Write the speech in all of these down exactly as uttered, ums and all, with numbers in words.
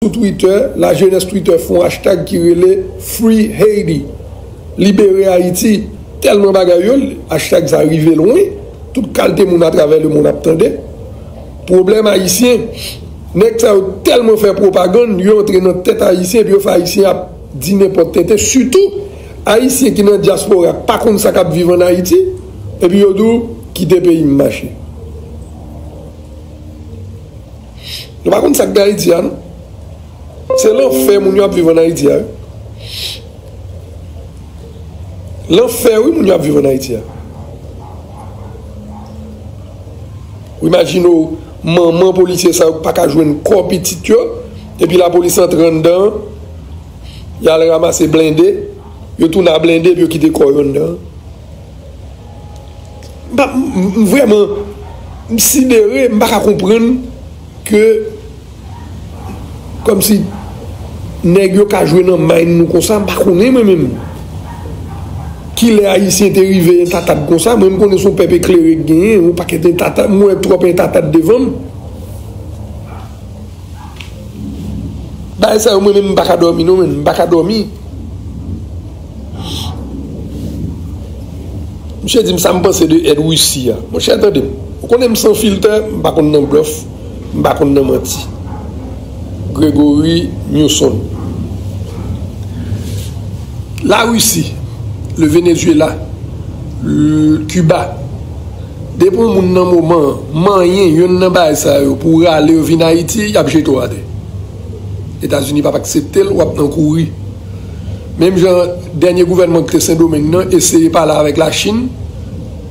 sou Twitter, lajenès Twitter fè yon hashtag ki rele Free Haiti, Libere Ayiti. Tèlman bagay yo, hashtag sa rive lwen, tout kalte moun atravè lemonn ap tande. Pwoblèm ayisyen, nèg sa yo tèlman fè pwopagann, yo antre nan tèt ayisyen, epi yo fè ayisyen ap di nenpòt tenten, sitou ayisyen ki nan dyaspora pa konn sa k ap viv ann Ayiti, epi yo di w, "Kite peyi m mache." Nou pa konn sa k gen Ayiti a, non. Se lanfè moun yo ap viv ann Ayiti a, wi. Lanfè, wi, moun yo ap viv ann Ayiti a. Ou imajine w, manman polisye sa yo pa ka jwenn kò pitit yo, epi lapolis antre anndan an, y al ranmase blende, yo tounen a blende, epi yo kite kò yo anndan an. M pa, m, m, m vrèman, m sidere, m pa ka konprann ke, kòmsi nèg yo ka jwe nan mind nou konsa, m pa konnen mwen menm. Kilè Ayisyen te rive entatat konsa, mwen m konnen se yon pèp eklere k genyen, yon pakèt entatat, m wè twòp entatat devan m. Bagay sa yo, mwen menm, m pa ka dòmi, non, menm, m pa ka dòmi. Misye di m sa m panse de èd Risi a. Monchè, tande m. Ou konnen m san filtè, m pa konn nan blòf, m pa konn nan manti. Gregory Newson. Larisi, le Venezuela, l-, Kiba. Depi yon moun nan moman an, manyen yonn nan bagay sa yo pou rale yo vin Ayiti, y ap jete w atè. Etazini p ap aksepte l, w ap nan kouri. Menm jan dènye gouvènman ki te Sendomeng nan eseye pale avèk Lachin,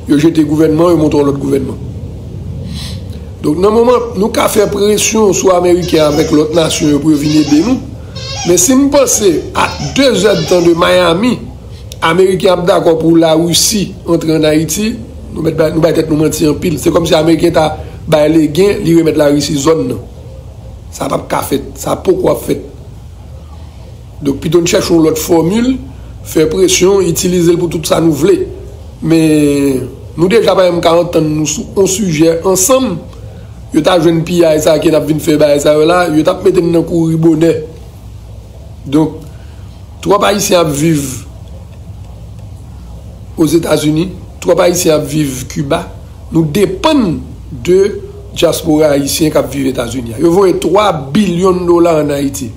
yo jete gouvènman, yo monte yon lòt gouvènman. Donk, nan moman, nou ka fè presyon sou Ameriken avèk lòt nasyon yo pou yo vin ede nou. Men si m panse a de zèdtan de Miami, Ameriken ap dakò pou Larisi antre ann Ayiti, nou mèt bay, nou bay tèt nou manti anpil. Se kòmsi Ameriken ta bay legen, li remèt Larisi zòn nan. Sa p ap ka fèt. Sa poko ap fèt. Donk, pito n chèche yon lòt fòmil, fè presyon, itilize l pou tout sa nou vle. Men, nou deja pa menm ka antann nou sou yon sijè ansanm. Yo ta jwenn piyay sa ke n ap vin fè bagay sa yo la, yo t ap mete n nan kouri bonè. Donk, twòp Ayisyen ap viv Ozetazini, twòp Ayisyen ap viv Kiba. Nou depann de dyaspora ayisyen k ap viv Etazini a. Yo voye twa bilyon dola ann Ayiti.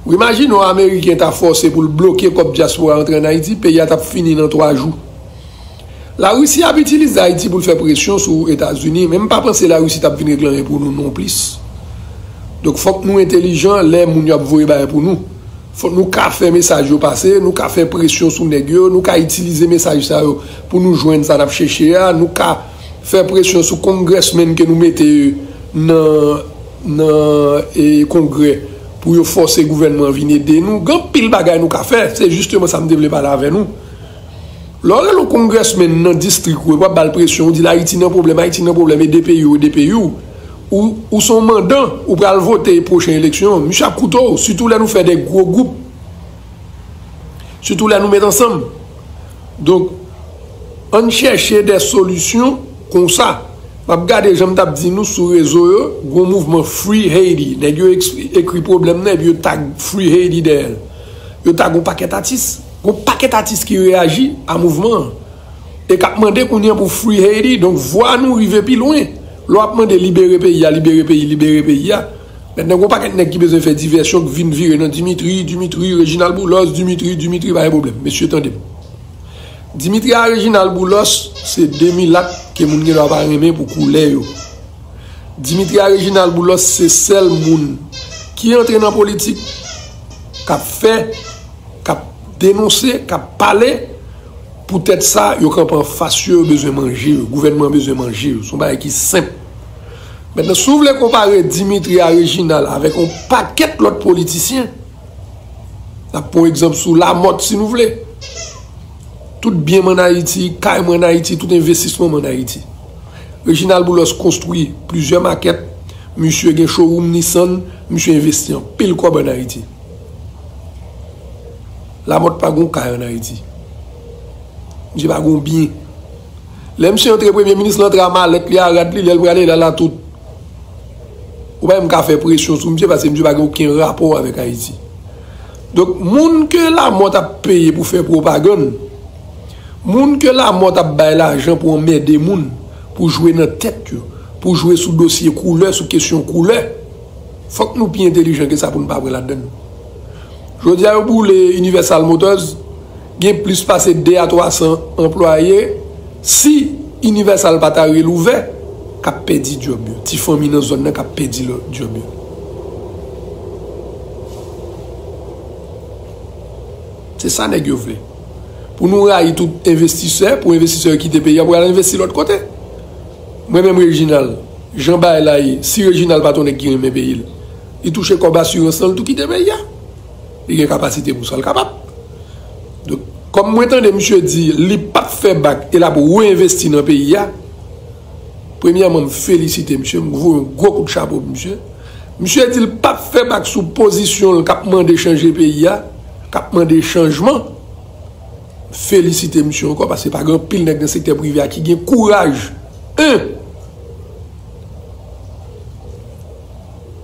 Ou imajine w Ameriken ta fòse pou l bloke kòb dyaspora antre ann Ayiti, peyi a t ap fini nan twa jou. Larisi ap itilize Ayiti pou l fè presyon sou Etazini, men m pa panse Larisi t ap vin regle anyen pou nou non plis. Donk, fòk nou entèlijan lè moun yo ap voye bagay pou nou. Fòk nou ka fè mesaj yo pase, nou ka fè presyon sou nèg yo, nou ka itilize mesaj sa yo pou nou jwenn sa n ap chèche a, nou ka fè presyon sou congressmen ke nou mete nan, nan, e, Kongrè pou yo fòse gouvènman an vin ede nou. Gen anpil bagay nou ka fè, se jisteman sa m te vle pale avè nou. Lè w rele yon congressman nan distrik ou, epi w ap ba l presyon, ou di l Ayiti nan pwoblèm, Ayiti nan pwoblèm, ede peyi w, ede peyi w. Ou, ou se yon mandan, ou pral vote pwochen eleksyon an, misye ap koute w, sitou lè nou fè de gwo gwoup, sitou lè nou met ansanm. Donk, ann chèche de solisyon konsa. M ap gade jan m t ap di nou sou rezo yo, gon mouvman Free Haiti. Nèg yo eks-, ekri pwoblèm nan, epi yo tag Free Haiti dèyè l. Yo tag yon pakèt atis. Gon pakèt atis ki reyaji a mouvman an. E k ap mande kounye a pou Free Haiti. Donk, vwa nou rive pi lwen. Lè w ap mande libere peyi a, libere peyi, libere peyi a. Mentnan, gon pakèt nèg ki bezwen fè divèsyon k vin vire nan Dimitri, Dimitri, Reginald Boulos, Dimitri, Dimitri, pa gen pwoblèm. Mesye, tande m. Dimitri a Reginald Boulos, se de milat ke moun gen dwa pa renmen pou koulè yo. Dimitri a Reginald Boulos, se sèl moun ki antre nan politik, k ap fè, k ap denonse, k ap pale. Poutèt sa, yo kanpe anfas yo, yo bezwen manje yo. Gouvènman an bezwen manje yo. Se yon bagay ki senp. Mentnan, si w vle konpare Dimitri a Reginald avèk yon pakèt lòt politisyen, n ap pran yon egzanp sou Lamòt, si nou vle. Tout byen m ann Ayiti, kay mwen ann Ayiti, tout envestisman m ann Ayiti. Reginald Boulos konstwi plizyè makèt, misye gen showroom Nissan, misye envesti anpil kòb ann Ayiti. Lamòt pa gon kay ann Ayiti. Misye pa gon byen. Lè misye antre, premye minis lan antre a malèt li, a rad li, lè l prale, l al a tout. Ou pa menm ka fè presyon sou misye paske misye pa gen okenn rapò avèk Ayiti. Donk, moun ke Lamòt ap peye pou fè pwopagann, moun ke Lamòt ap bay lajan pou anmède moun, pou jwe nan tèt yo, pou jwe sou dosye koulè, sou kesyon koulè, fòk nou pi entelijan ke sa pou n pa pran ladann. Jodi a, yo boule Universal Motors, gen plis pase de a twa san anplwaye. Si Universal pa ta relouvè, k ap pèdi djòb yo. Ti fanmi nan zòn nan k ap pèdi lò-, djòb yo. Se sa nèg yo vle. Pou nou rayi tout envestisè, pou envestisè yo kite peyi a, pou y al envesti lòt kote. Mwen menm Reginald, jan bagay la ye, si Reginald pa t yon nèg ki renmen peyi l, li touche kòb asirans lan, li tou kite peyi a. Li gen kapasite pou sa, l kapab. Donk, kòm mwen tande misye di li p ap fè bak e l ap reenvesti nan peyi a, premyèman, m felisite misye, m voye yon gwo kout chapo pou misye. Misye di l p ap fè bak sou pozisyon l k ap mande chanje peyi a, k ap mande chanjman. Felisite misye ankò, paske pa gen anpil nèg nan sektè prive a ki gen kouraj, en,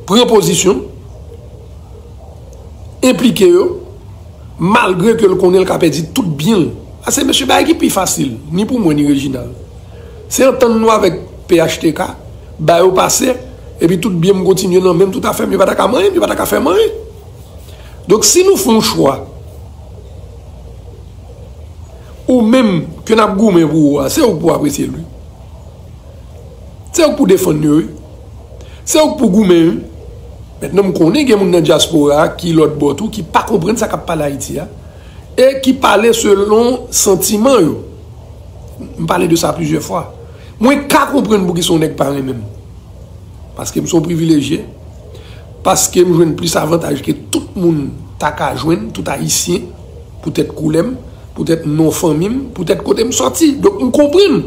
pran pozisyon, enplike yo, malgre ke l konnen l ka pèdi tout byen l. Paske, mesye, bagay ki pi fasil, ni pou mwen, ni Reginald, se antann nou avèk P H T K, ba yo pase, epi tout byen m kontinye nan men m, tout afè m, yo pa ta ka manyen m, yo pa ta ka fè m anyen. Donk, si nou fè yon chwa, ou menm ke n ap goumen pou ou a, se ou k pou apresye l, wi. Se ou k pou defann yo, wi. Se ou k pou goumen, wi. Mentnan, m konnen gen moun nan dyaspora a ki lòt bò tou, ki pa konprann sa k ap pale Ayiti a, e ki pale selon santiman yo. M pale de sa plizyè fwa. Mwen ka konprann poukisa yon nèg pa renmen m. Paske m se yon privilejye, paske m jwenn plis avantaj ke tout moun ta ka jwenn, tout Ayisyen, poutèt koulè m, poutèt non fanmi m, poutèt kote m sòti. Donk, m konprann.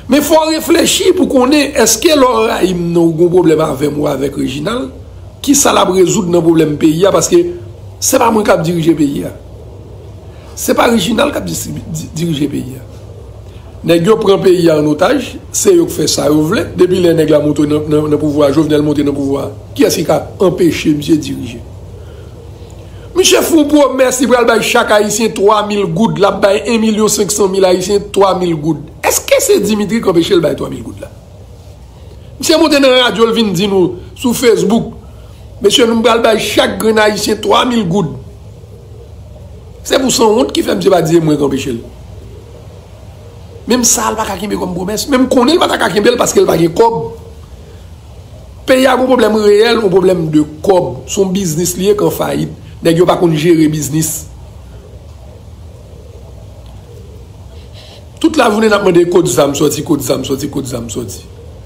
Men fò w reflechi pou konnen èske lè w rayi m nan ou gen yon pwoblèm avè m ou avèk Reginald, ki sa l ap rezoud nan pwoblèm peyi a, paske se pa mwen k ap dirije peyi a. Se pa Reginald k ap distribi-, di-, dirije peyi a. Nèg yo pran peyi a an otaj, se yo k fè sa yo vle. Depi lè nèg la monte nan, nan, nan pouvwa a, Jovenel monte nan pouvwa a, kiyès ki ka anpeche misye dirije? Misye fè yon pwomès, li pral bay chak Ayisyen twa mil goud, l ap bay en milyon senk san mil Ayisyen twa mil goud. Èske se Dimitri k anpeche l bay twa mil goud la? Misye monte nan radyo, l vin di nou sou Facebook, mesye, nou pral bay chak grenn Ayisyen twa mil goud. Se pou sanwont ki fè misye pa di e mwen k anpeche l. Menm sa, l pa ka kenbe kòm pwomès. Men m konnen l pa ta ka kenbe l paske l pa gen kòb. Peyi a gon pwoblèm reyèl, yon pwoblèm de kòb. Se yon biznis li ye k an fayit. Nèg yo pa konn jere biznis. Tout lajounen n ap mande kot zam sòti, kot zam sòti, kot zam sòti.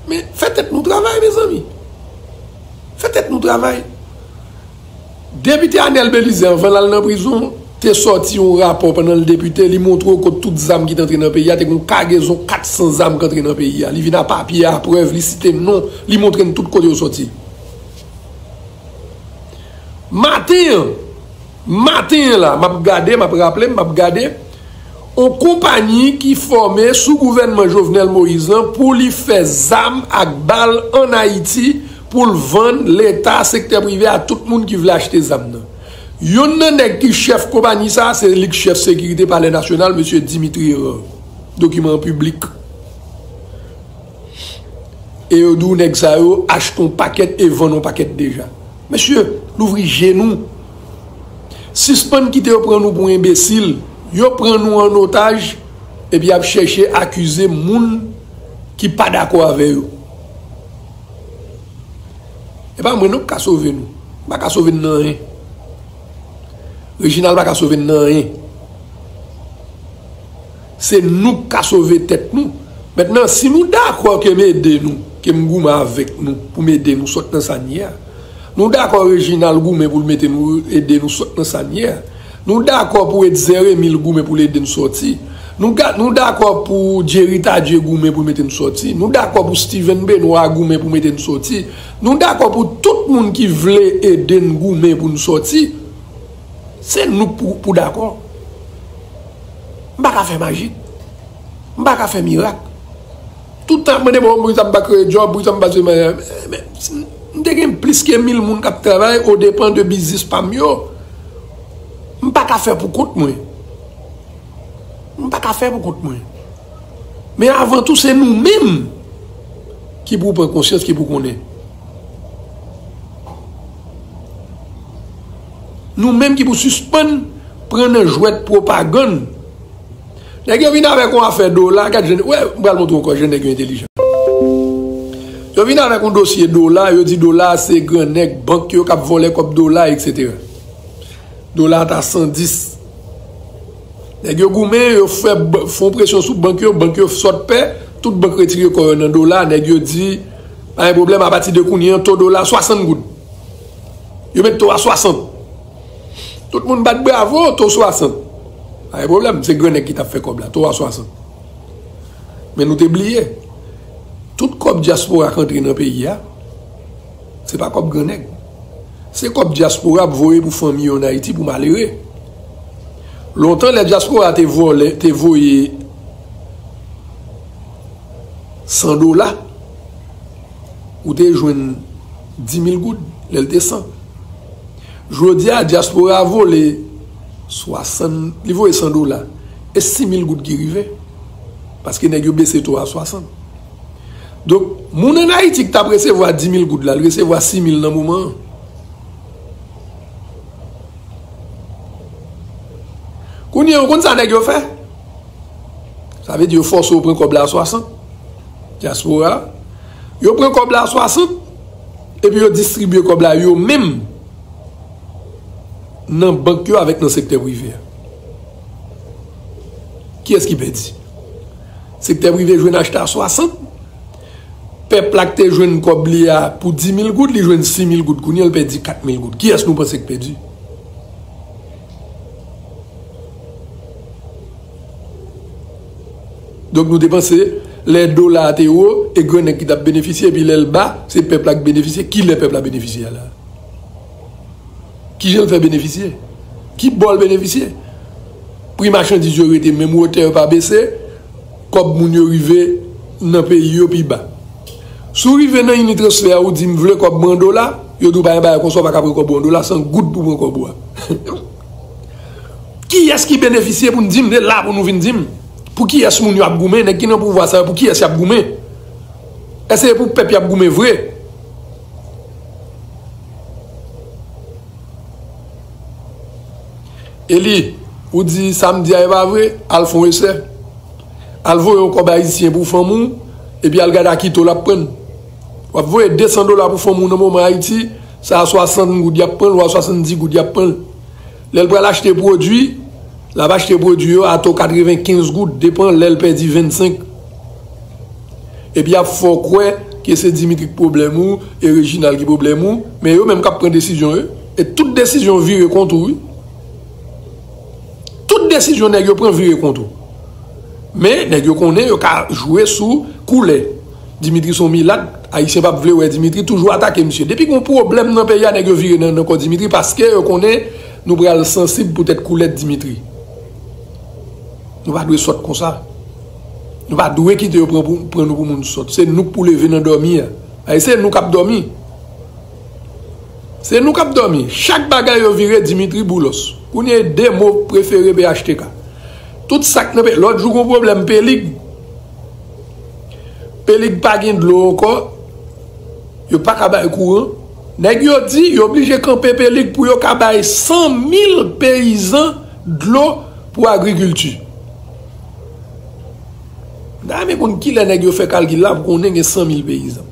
Men fè tèt nou travay, mezanmi. Fè tèt nou travay. Depite Anèl Belize, anvan l al nan prizon, te sòti yon rapò pandan l depite, li montre w kot tout zam ki t antre nan peyi a, te gen yon kagezon kat san zam k antre nan peyi a. Li vin a papye, a prèv, li site non, li montre n tout kote yo sòti. Maten an, maten an la, m ap gade, m ap raple m, m ap gade, yon konpayi ki fòme sou gouvènman Jovenel Moïse lan pou li fè zam ak bal ann Ayiti pou l vann Leta, sektè prive a, tout moun ki vle achte zam nan. Youn nan nèg ki chèf konpayi sa a, se li k chèf sekirite Palè Nasyonal, mesye Dimitri Hérard. Dokiman an piblik. E yo di w nèg sa yo achte yon pakèt e vann yon pakèt deja. Mesye, louvri je nou. Sispann kite yo pran nou pou enbesil. Yo pran nou an otaj, epi y ap chèche akize moun ki pa dakò avè yo. E pa mwen non k ka sove nou. M pa ka sove n nan anyen. Reginald pa ka sove n nan anyen. Se nou k ka sove tèt nou. Mentnan, si nou dakò ke m ede nou, ke m goumen avèk nou pou m ede nou sot nan sa n ye a, nou dakò Reginald goumen pou l mete nou, ede nou sot nan sa n ye a, nou dakò pou Etzer Emile goumen pou l ede n sòti, nou ga-, nou dakò pou Jerry Tardieu goumen pou l mete n sòti, nou dakò pou Steven Benoît goumen pou mete n sòti, nou dakò pou tout moun ki vle ede n goumen pou n sòti, se nou k pou, pou dakò. M pa ka fè majik. M pa ka fè mirak. Tout tan ap mande, bon, poukisa m pa kreye djòb, poukisa m pa se mwen. Men, men, M te gen plis ke mil moun k ap travay o depan de biznis pa m yo. M pa ka fè pou kont mwen. M pa ka fè pou kont mwen. Men avan tou, se nou menm ki pou pran konsyans, ki pou konnen. Nou menm ki pou sispann pran nan jwèt pwopagann. Nèg yo vin avèk yon afè dola, gad jan, wè, m pral montre w ankò jan nèg yo entelijan. Yo vin avèk yon dosye dola, yo di dola se gran nèg, bank yo k ap vòlè kòb dola, etsetera. Dola ta san dis. Nèg yo goumen, yo fè, fè yon presyon sou bank yo, bank yo sot pè, tout bank retire kò yo nan dola, nèg yo di, pa gen pwoblèm, apati de kounye an, to dola swasant goud. Yo met to a swasant. Tout moun bat bravo, to swasant. Pa gen pwoblèm, se gran nèg ki t ap fè kòb la, to a swasant. Men nou te bliye, tout kòb dyaspora k antre nan peyi a, se pa kòb gran nèg. Se kòb dyaspora ap voye pou fanmi yo an Ayiti, pou malere. Lontan, lè dyaspora te vòlè, te voye san dola, ou te jwenn di mil goud, lè l te san. Jodi a, dyaspora a vole swasant, li voye san dola. E sis mil goud ki rive. Paske nèg yo bese to a swasant. Donk, moun ann Ayiti ki t ap resevwa di mil goud la, l resevwa sis mil nan moman an. Kounye a, ou konn sa nèg yo fè? Sa vle di yo fòse w pran kòb la a swasant. Dyaspora, yo pran kòb la a swasant, epi yo distribye kòb la yo menm nan bank yo avèk nan sektè prive a. Kiyès ki pèdi? Sektè prive jwenn achte a swasant. Pèp la k te jwenn kòb li a pou di mil goud, li jwenn sis mil goud. Kounye a, l pèdi kat mil goud. Kiyès nou panse k pèdi? Donk, nou te panse, lè dola a te wo, e gran nèg ki t ap benefisye, epi lè l ba, se pèp la k benefisye. Kilè pèp la benefisye a la? Kijan l fè benefisye? Ki bò l benefisye? Pri machandiz yo rete menm wotè, yo pa bese, kòb moun yo rive nan peyi yo pi ba. Si w rive nan Unitransfer, ou di, "M vle kòb mwen an dola," yo di w, "Pa gen bagay konsa, w pa ka pran kòb ou an dola, se an goud pou pran kòb ou a." Kiyès ki benefisye pou n di m, de la pou nou vin di m? Pou kiyès moun yo ap goumen? Nèg ki nan pouvwa sa yo, pou kiyès y ap goumen? Èske se pou pèp y ap goumen vre? Eli, ou di sa m di a e pa vre, al fè yon esè. Al voye yon kòb ayisyen pou fanmi w, epi al gade a ki to l ap pran l. W ap voye de san dola pou fanmi w nan moman Ayiti, sa a swasant goud y ap pran l, ou a swasanndis goud y ap pran l. Lè l pral achte pwodui, l ap achte pwodui yo a to katrevenkenz goud, depan lè l pèdi vennsenk. Epi y ap fè w kwè ke se Dimitri k pwoblèm ou, e Reginald ki pwoblèm ou, men yo menm k ap pran desizyon yo. E tout desizyon vire kont ou, wi. Tout desizyon nèg yo pran vire kont ou. Men, nèg yo konnen yo ka jwe sou koulè. Dimitri se yon milat, Ayisyen p ap vle wè Dimitri, toujou atake misye. Depi gen yon pwoblèm nan peyi a, nèg yo vire nan, nan kò Dimitri, paske yo konnen nou pral sansib poutèt koulè Dimitri. Nou pa dwe sòt konsa. Nou pa dwe kite yo pran, pou, pran nou pou moun sòt. Se nou k pou leve nan dòmi a. Ay, se nou k ap dòmi. Se nou k ap dòmi. Chak bagay yo vire Dimitri Boulos. Kounye a de mo prefere P H T K. Tout sa k nan peyi. Lòt jou, gon pwoblèm Pelig. Pelig pa gen dlo ankò. Yo pa ka bay kouran. Nèg yo di yo oblije kanpe Pelig pou yo ka bay san mil peyizan dlo pou agrikilti. M ta renmen konn kilè nèg yo fè kalkil la pou konnen gen san mil peyizan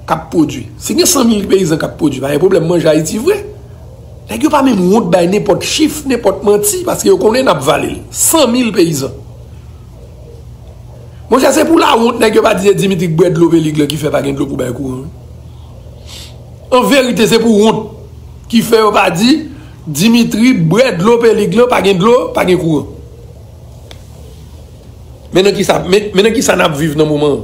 k ap pwodui. Si gen san mil peyizan k ap pwodui, pa gen pwoblèm manje Ayiti vre. Nèg yo pa menm wont bay nenpòt chif, nenpòt manti, paske yo konnen n ap vale l. San mil peyizan. Monchè, se pou lawont nèg yo pa di se Dimitri k bwè dlo Pelig lan ki fè pa gen dlo pou bay kouran. An verite, se pou wont ki fè yo pa di Dimitri bwè dlo Pelig lan, pa gen dlo, pa gen kouran. Men nan kisa, men, men nan kisa n ap viv nan moman an?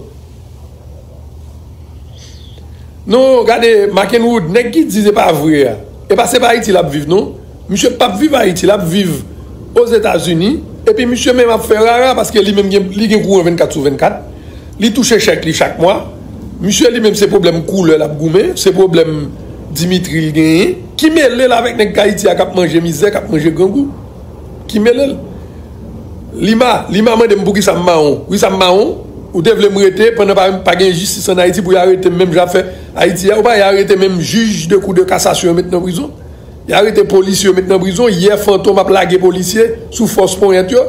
Non, gade, McEnroe, nèg ki di se pa vre a. E pa, se pa Ayiti l ap viv, non. Misye p ap viv Ayiti, l ap viv Ozetazini. Epi misye menm ap fè rara paske li menm gen, li gen kouran vennkat sou vennkat. Li touche chèk li chak mwa. Misye li menm se pwoblèm koulè l ap goumen, se pwoblèm Dimitri l genyen. Ki mele l avèk nèg Ayiti a k ap manje mizè, k ap manje grangou? Ki mele l? Lima, Lima mande m poukisa m mawon. Wi, sa m mawon. Ou te vle m rete pandan pa, pa gen jistis ann Ayiti pou y arete m menm jan ap fè Ayiti a. Ou pa y arete menm jij de kou de kasasyon yo met nan prizon. Y arete polisye yo met nan prizon. Yè Fantom ap lage polisye sou fòs ponyèt yo.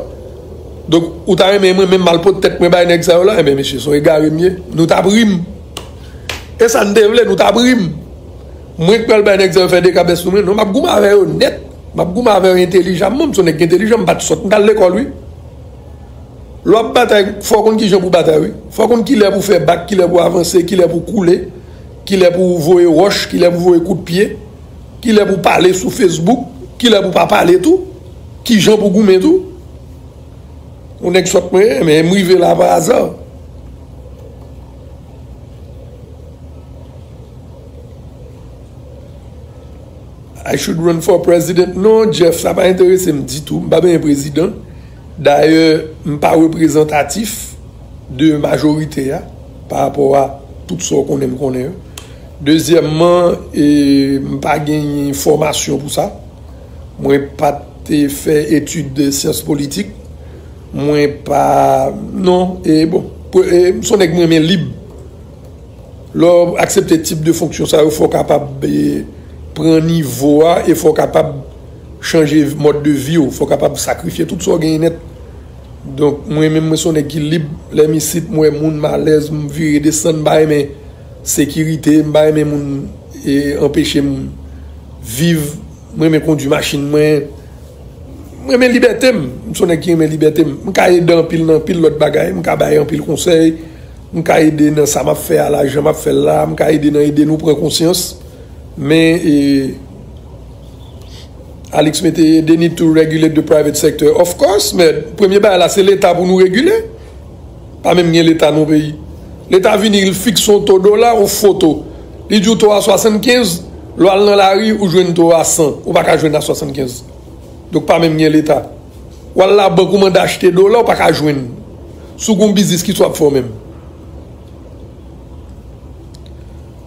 Donk, ou ta renmen mwen menm m al pot tèt mwen bay nèg sa yo la? Enben, mesye, se yon egare m ye. Nou t ap ri m. E sa n te vle, nou t ap ri m. Mwen k pral bay nèg sa yo fè dekabès sou mwen. Non, m ap goumen avè yo nèt. M ap goumen avè yo entelijaman. M se yon nèg entelijan, m pa t sòt. M t al lekòl, wi. Lè w ap batay, fò w konn kijan pou batay, wi. Fò w konn kilè pou fè bak, kilè pou avanse, kilè pou koule, kilè pou voye wòch, kilè pou voye kout pye, kilè pou pale sou Facebook, kilè pou pa pale tou, kijan pou goumen tou. Yon nèg sòt mwen ye, men m rive la pa aza. I should run for president. Non, Jeff, sa pa enterese m ditou. M pa bezwen prezidan. Dayè, m pa reprezantatif de majorite a pa rapò a tout sa w konnen m konnen yo. Dezyèmman, e, m pa gen fòmasyon pou sa. Mwen pa te fè etid de syans politik. Mwen pa, non, e bon, pou, e, m se yon nèg mwen renmen lib. Lè w aksepte tip de fonksyon sa yo, fò w kapab, e, pran nivo a e fò w kapab chanje mòd de vi w. Fò w kapab sakrifye tout sa w genyen nèt. Donk, mwen menm, mwen se yon nèg ki lib. Lè m isit, m wè moun, m alèz, m vire desann, m pa renmen sekirite, m pa renmen moun, e, anpeche m viv. Mwen renmen kondui machin mwen. Mwen renmen libète m. M se yon nèg ki renmen libète m. M ka ede anpil nan anpil lòt bagay. M ka bay anpil konsèy. M ka ede nan sa m ap fè a la, jan m ap fè l la. M ka ede nan ede nou pran konsyans. Men, e, Alex mete, "They need to regulate the private sector." Of course, men premye bagay la, se Leta pou nou regile. Pa menm gen Leta nan peyi. Leta vini, li fikse yon to dola, yon foto. Li di w to a swasannkenz, lè w al nan lari, ou jwenn to a san. Ou pa ka jwenn a swasannkenz. Donk, pa menm gen Leta. W al labank, ou mande achte dola, ou pa ka jwenn. Si w gen yon biznis, kisa w ap fè w menm?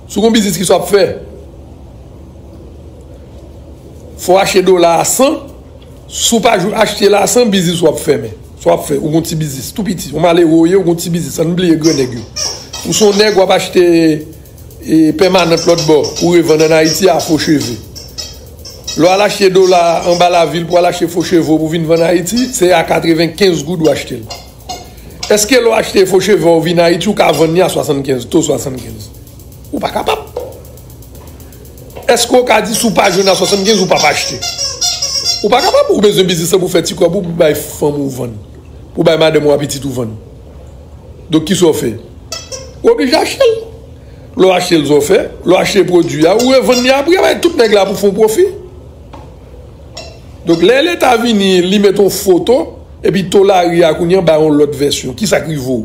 Si w gen yon biznis, kisa w ap fè? Fò w achte dola a san. Si w pa jou achte la san, biznis w ap fèmen. Sa w ap fè, ou gon ti biznis, tou piti. Ou malere w ye, ou gon ti biznis. Ann bliye gran nèg yo. Ou se yon nèg, w ap achte, e, pèmanant lòt bò, ou revann ann Ayiti a fo cheve. Lè w al achte dola anba lavil pou w al achte fo cheve w pou vin vann Ayiti, se a katrevenkenz goud ou achte l. Èske lè w achte fo cheve w vin Ayiti, ou ka vann li a swasannkenz, to swasannkenz? Ou pa kapab. Èske w ka di si w pa jwenn a swasannkenz, ou p ap achte? Ou pa kapab. Ou bezwen biznis lan pou fè ti kòb ou, pou bay fanm ou vann, pou bay madanm ou a pitit ou vann. Donk, kisa w fè? Ou oblije achte l. Lè w achte l, sa w fè, lè w achte pwodui a, ou revann li apre, bay tout nèg la pou fè yon pwofi. Donk, lè Leta vini, li met yon foto, epi to lari a kounye a bay yon lòt vèsyon. Kisa k rive w?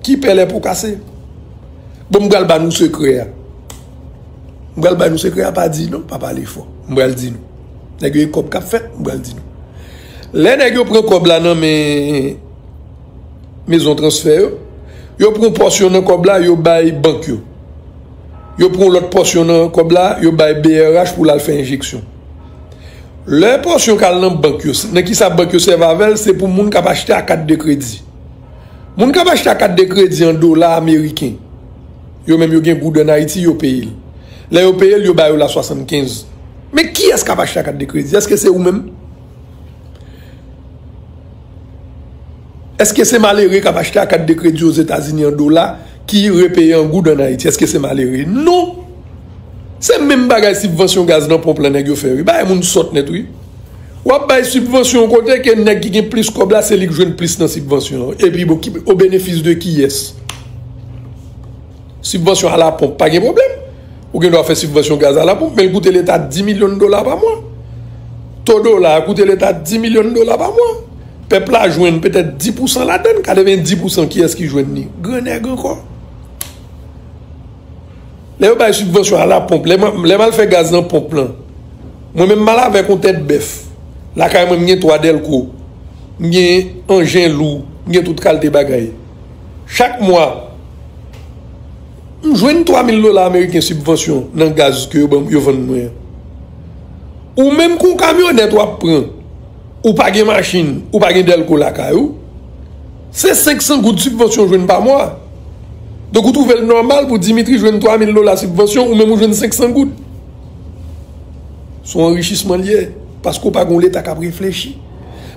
Ki pèlè pou kase? Bon, m pral ba nou sekrè a. M pral ba nou sekrè a, pa di non, pa pale fò. M pral di nou. Nèg yo e kòb k ap fèt, m pral di nou. Lè nèg yo pran kòb la nan men mezon transfè yo, yo pran pòsyon nan kòb la, yo bay bank yo. Yo pran lòt pòsyon nan kòb la, yo bay B R H pou l al fè enjeksyon. Lè pòsyon k al nan bank yo, nan kisa bank yo sèvi avè l, se pou moun k ap achte a kat de kredi. Moun k ap achte a kat de kredi an dola ameriken, yo menm yo gen goud ann Ayiti, yo peye l. Lè yo peye l, yo ba yo l a swasannkenz. Men kiyès k ap achte a kat de kredi? Èske se ou menm? Èske se malere k ap achte a kat de kredi Ozetazini an dola ki repeye an goud ann Ayiti? Èske se malere? Non! Se menm bagay sibvansyon gaz nan ponp lan nèg yo fè, wi. Bagay moun sòt nèt, wi. W ap bay sibvansyon yon kote ke nèg ki gen plis kòb la, se li k jwenn plis nan sibvansyon an. Epi, bon, ki, o benefis de kiyès? Sibvansyon a la ponp, pa gen pwoblèm. Ou gen dwa fè sibvansyon gaz a la ponp, men l koute Leta dis milyon dola pa mwa. To dola a koute Leta dis milyon dola pa mwa. Pèp la jwenn petèt dis pousan ladann, katrevenndis pousan kiyès ki jwenn li? Gran nèg ankò. Lè yo bay sibvansyon a la ponp, lè m, lè m al fè gaz nan ponp lan, mwen menm m al avèk yon tèt bèf. Lakay mwen, m gen twa dèlko. M gen anjen lou. M gen tout kalte bagay. Chak mwa, M jwenn twa mil dola ameriken sibvansyon nan gaz ke yo ban, yo vann mwen an. Ou menm ke w kamyonèt w ap pran, ou pa gen machin, ou pa gen dèlko lakay ou, se senk san goud sibvansyon w jwenn pa mwa. Donk ou twouve l nòmal pou Dimitri jwenn twa mil dola sibvansyon, ou menm ou jwenn senk san goud. Se yon anrichisman l ye, paske w pa gen yon Leta k ap reflechi.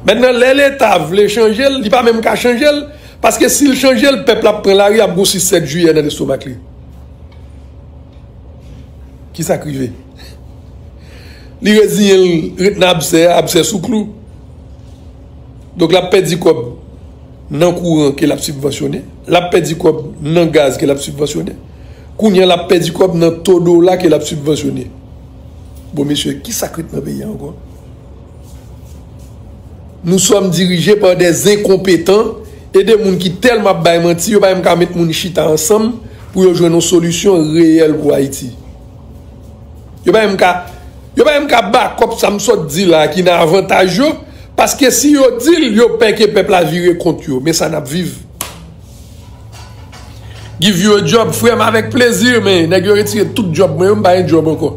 Mentnan, lè Leta vle chanje l, li pa menm ka chanje l, paske si l chanje l, pèp la ap pran lari, ap gen sis sèt jiyè nan lestomak li. Kisa k rive? Li reziyen l ret nan absè a, absè sou klou. Donk, l ap pèdi kòb nan kouran ke l ap sibvansyone. L ap pèdi kòb nan gaz ke l ap sibvansyone. Kounye a, l ap pèdi kòb nan to dola ke l ap sibvansyone. Bon, mesye, kisa k ret nan peyi a ankò? Nous sommes dirigés par des incompétents e de moun ki tèlman ap bay manti, yo pa menm ka met moun chita ansanm pou yo jwenn yon solisyon reyèl pou Ayiti. Yo pa menm ka, yo pa menm ka bakòp sa m sot di la ki nan avantaj yo, paske si yo di l, yo pè ke pèp la vire kont yo. Men sa n ap viv. Give you a job, frè m, avèk plezi, men nèg yo retire tout djòb mwen yo, m pa gen djòb ankò.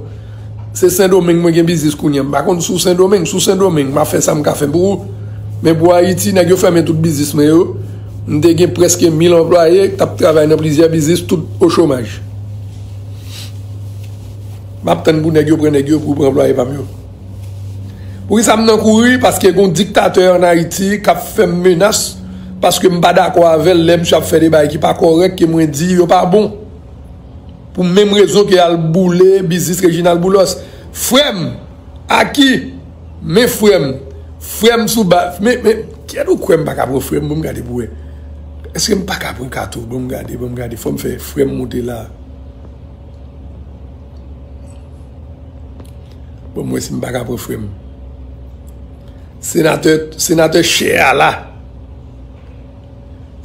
Se Sendomeng mwen gen biznis kounye a. M pa konn sou Sendomeng, sou Sendomeng, m ap fè sa m ka fè pou ou. Men pou Ayiti, nèg yo fèmen tout biznis mwen yo. M te gen prèske mil anplwaye k t ap travay nan plizyè biznis, tout o chomaj. M ap tann pou nèg yo pran nèg yo pou pran anplwaye pa m yo. Poukisa m nan kouri? Paske gon diktatè ann Ayiti k ap fè m menas, paske m pa dakò avè l lè misye ap fè de bagay ki pa kòrèk, ke mwen di yo pa bon. Pou menm rezon ke al boule biznis Reginald Boulos. Frè m, Aki, men frè m, frè m sou ba, men, men, kiyès ou kwè m pa ka pran frè m, bon m gade pou wè. Èske m pa ka pran Kato, bon m gade, bon m gade, fò m fè frè m monte la. Bon, mwen si m pa ka pran frè m. Senatè, senatè chè a la.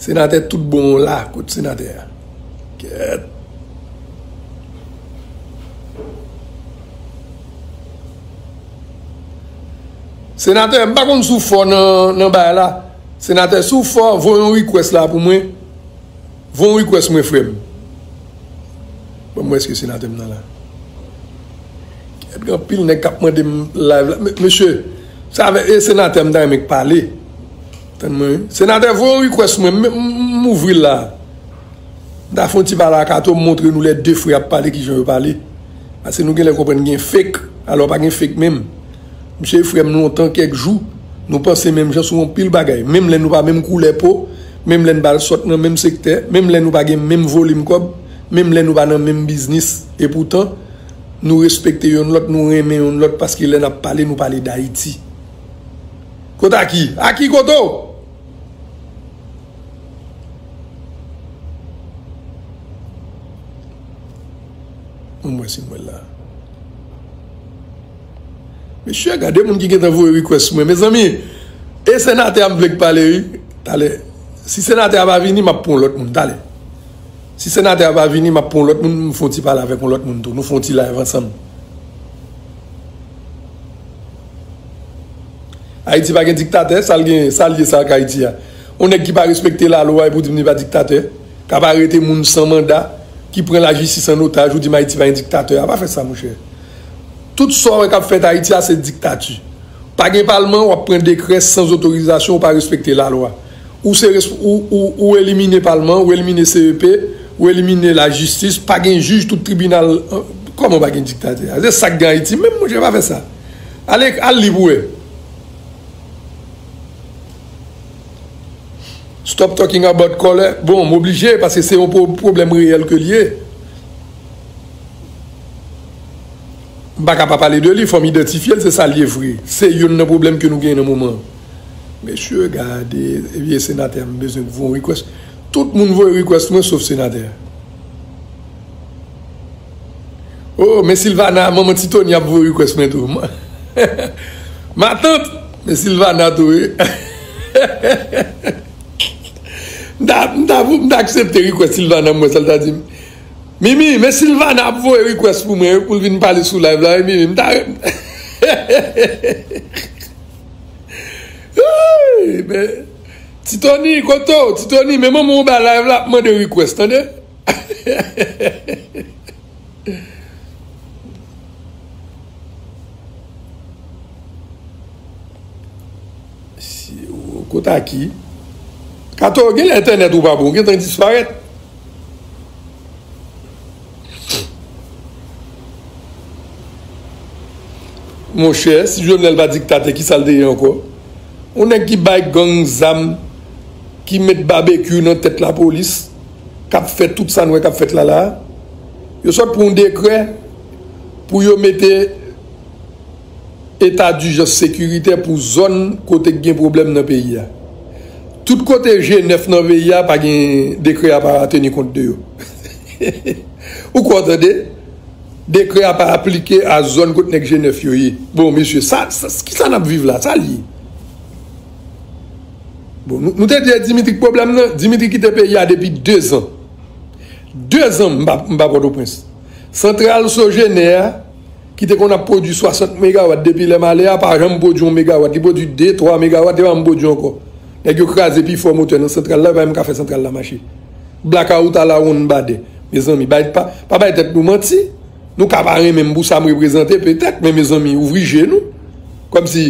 Senatè tout bon la, kot senatè a? Kèt. Senatè, m pa konn si w fò nan, nan bagay la. Senatè, si w fò, voye yon request la pou mwen. Voye yon request mwen, frè m. Bon, mwen èske senatè m nan la? Kèt, gen anpil nèg k ap mande m live la. Me-, mesye, sa avè, e senatè m ta renmen k pale. Tann mwen, wi. Senatè, voye yon request mwen, m, m, m ouvri l la. M ta fè yon ti pale a Kato, m montre nou lè de frè ap pale, kijan yo pale. Paske nou genlè konprann gen fake, alò pa gen fake menm. Misye frè m lontan, kèk jou, nou panse menm jan sou anpil bagay. Menm lè nou pa menm koulè po, menm lè n pa al sot nan menm sektè, menm lè nou pa gen menm volim kòb, menm lè nou pa nan menm biznis. Epoutan, nou respekte youn lòt, nou renmen youn lòt, paske lè n ap pale, nou pale d Ayiti. Kot Aki? Aki, kote w? Mwen, mwen, si mwen la. Mesye, gade moun ki gentan voye request mwen. Mezanmi, e senatè a m vle k pale, wi. Talè. Si senatè a pa vini, m ap pran yon lòt moun. Talè. Si senatè a pa vini, m ap pran yon lòt moun, m fè yon ti pale avèk yon lòt moun tou. Nou fè yon ti live ansanm. Ayiti pa gen diktatè, sa l gen, sa l ye sa ak Ayiti a? Yon nèg ki pa respekte lalwa epi w di m li pa diktatè, k ap arete moun san manda, ki pran lajistis an otaj, ou di m Ayiti pa gen diktatè. A pa fè sa, monchè. Tout sa w wè k ap fèt Ayiti a, se diktati. Pa gen palman, w ap pran dekrè san otorizasyon, ou pa respekte lalwa. Ou se resp-, ou, ou, ou elimine palman, ou elimine C E P, ou elimine lajistis, pa gen jij, tout tribinal, an, kòman pa gen diktatè a? Se sa k gen Ayiti menm, monchè, pa fè sa. Ale, al li pou wè. Stop talking about color. Bon, m oblije, paske se yon pwo-, pwoblèm reyèl ke l ye. M pa ka pa pale de li, fò m idantifye l, se sa l ye vre. Se youn nan pwoblèm ke nou genyen nan moman an. Mesye, gade, ebyen, senatè a, m bezwen voye yon request. Tout moun voye request mwen, sof senatè a. Oh, men Silvana, manman Ti Tony ap voye request mwen tou. Matant, men Silvana tou, wi. M ta, m ta, m ta aksepte request Silvana, m wè sa l ta di m. Mimi, men Silvana ap voye request pou mwen, wi, pou l vin pale sou live la, wi, Mimi, m ta renmen. Hey, men, Ti Tony, kote w? Ti Tony, men manman w ba live la ap mande request, tande? Kot a ki? Kato, gen lè entènèt ou pa bon, ou gentan disparèt. Monchè, si Jovenel pa diktatè, ki sa l te ye ankò? Yon nèg ki bay gang zam, ki met babekyou nan tèt lapolis, k ap fè tout sa n wè k ap fèt la la a. Yo sot pran yon dekrè pou yo mete eta dijans sekiritè pou zòn kote k gen pwoblèm nan peyi a. Tout kote G nèf nan peyi a, pa gen, dekrè a pa teni kont de yo. Ou kwè w tande? Dekrè a pa aplike a zòn kot nèg G nèf yo ye. Bon, mesye, sa, sa, ki sa n ap viv la? Sa l ye? Bon, nou, nou te di Dimitri k pwoblèm nan. Dimitri kite peyi a depi dezan. Dezan, m pa, m pa Pòtoprens. Santral Sogener a, ki te konn ap pwodui swasant megawat depi lè m ale a, pa janm pwodui yon megawat. Li pwodui de, twa megawat, li pa janm pwodui ankò. Nèg yo kraze pi fò motè nan santral la, yo pa menm ka fè santral la mache. Blakawout a la wonn badè. Mezanmi, bay, pa, pa bay tèt nou manti. Nou ka pa renmen m pou sa m reprezante, petèt, men mezanmi, ouvri je nou. Kòmsi,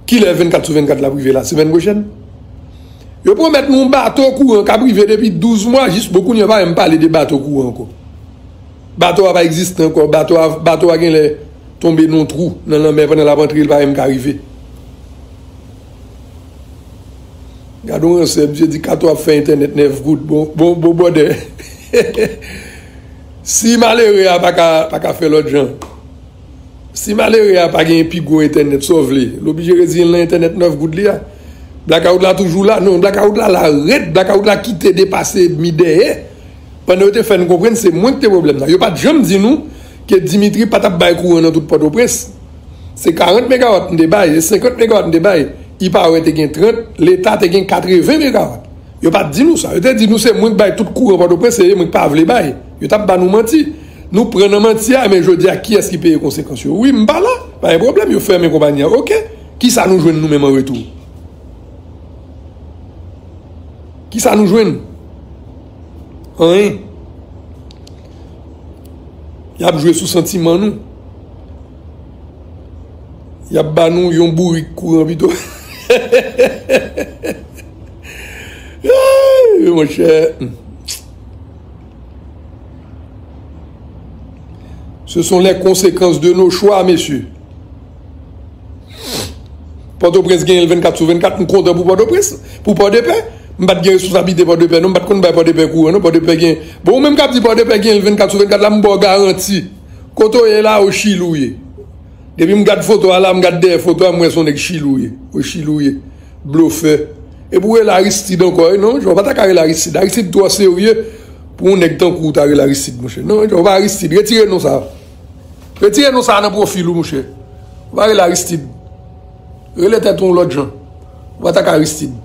kilè vennkat sou vennkat la ap rive la? Semèn pwochèn? Yo pwomèt nou yon bato kouran k ap rive depi douz mwa, jis bon kounye a pa menm pale de bato kouran ankò. Bato a pa egziste ankò. Bato a, bato a genlè tonbe nan yon twou nan lanmè pandan l ap antre, li pa menm ka rive. Gade yon ransè, misye di Kato ap fè entènèt nèf goud. Bon, bon, bon, bwòdè. Si malere a pa ka, pa ka fè lòt jan, si malere a pa gen pi gwo entènèt, sa w vle? L oblije reziye l nan entènèt nèf goud li a. Blakawout la toujou la. Non, blakawout la la rèd. Blakawout la kite depase mi dèyè. Pandan yo te fè n konprann se mwen ki te pwoblèm nan. Yo pa t janm di nou ke Dimitri pa t ap bay kouran nan tout Pòtoprens. Se karant megawat m te bay, e senkant megawat m te bay. Ipaw te gen trant, Leta te gen katreven megawat. Yo pa t di nou sa. Yo te di nou se mwen k bay tout kouran Pòtoprens, se mwen k pa vle bay. Yo t ap ba nou manti. Nou pran nan manti a, men jodi a, kiyès ki peye konsekans yo? Wi, m pa la. Pa gen pwoblèm, yo fèmen konpayi a. Oke. Kisa nou jwenn nou menm an retou? Kisa nou jwenn? Anyen. Y ap jwe sou santiman nou. Y ap ba nou yon bourik kouran pito. Ay, monchè. Ce sont les conséquences de nos choix, mesye. Pòtoprens genyen l vennkat sou vennkat, m kontan pou Pòtoprens, pou Pòdepè. M pa t gen responsablite Pòdepè, non, m pa t konn bay Pòdepè kouran, non, Pòdepè gen. Bon, ou menm k ap di Pòdepè genyen l vennkat sou vennkat la, m ba w garanti. Kote w ye la, o Chili w ye. Depi m gad foto a la, m gad dèyè foto a, m wè se yon nèg Chili w ye. O Chili w ye. Blofè. Epi w rele Aristide ankò, wi, non, Jean, w pa ta ka rele Aristide. Aristide twò serye pou yon nèg tankou w ta rele Aristide, monchè. Non, Jean, w pa Aristide. Retire non sa. Retire non sa nan pwofil ou, monchè. W pa rele Aristide. Rele tèt ou yon lòt jan. W pa ta ka Aristide.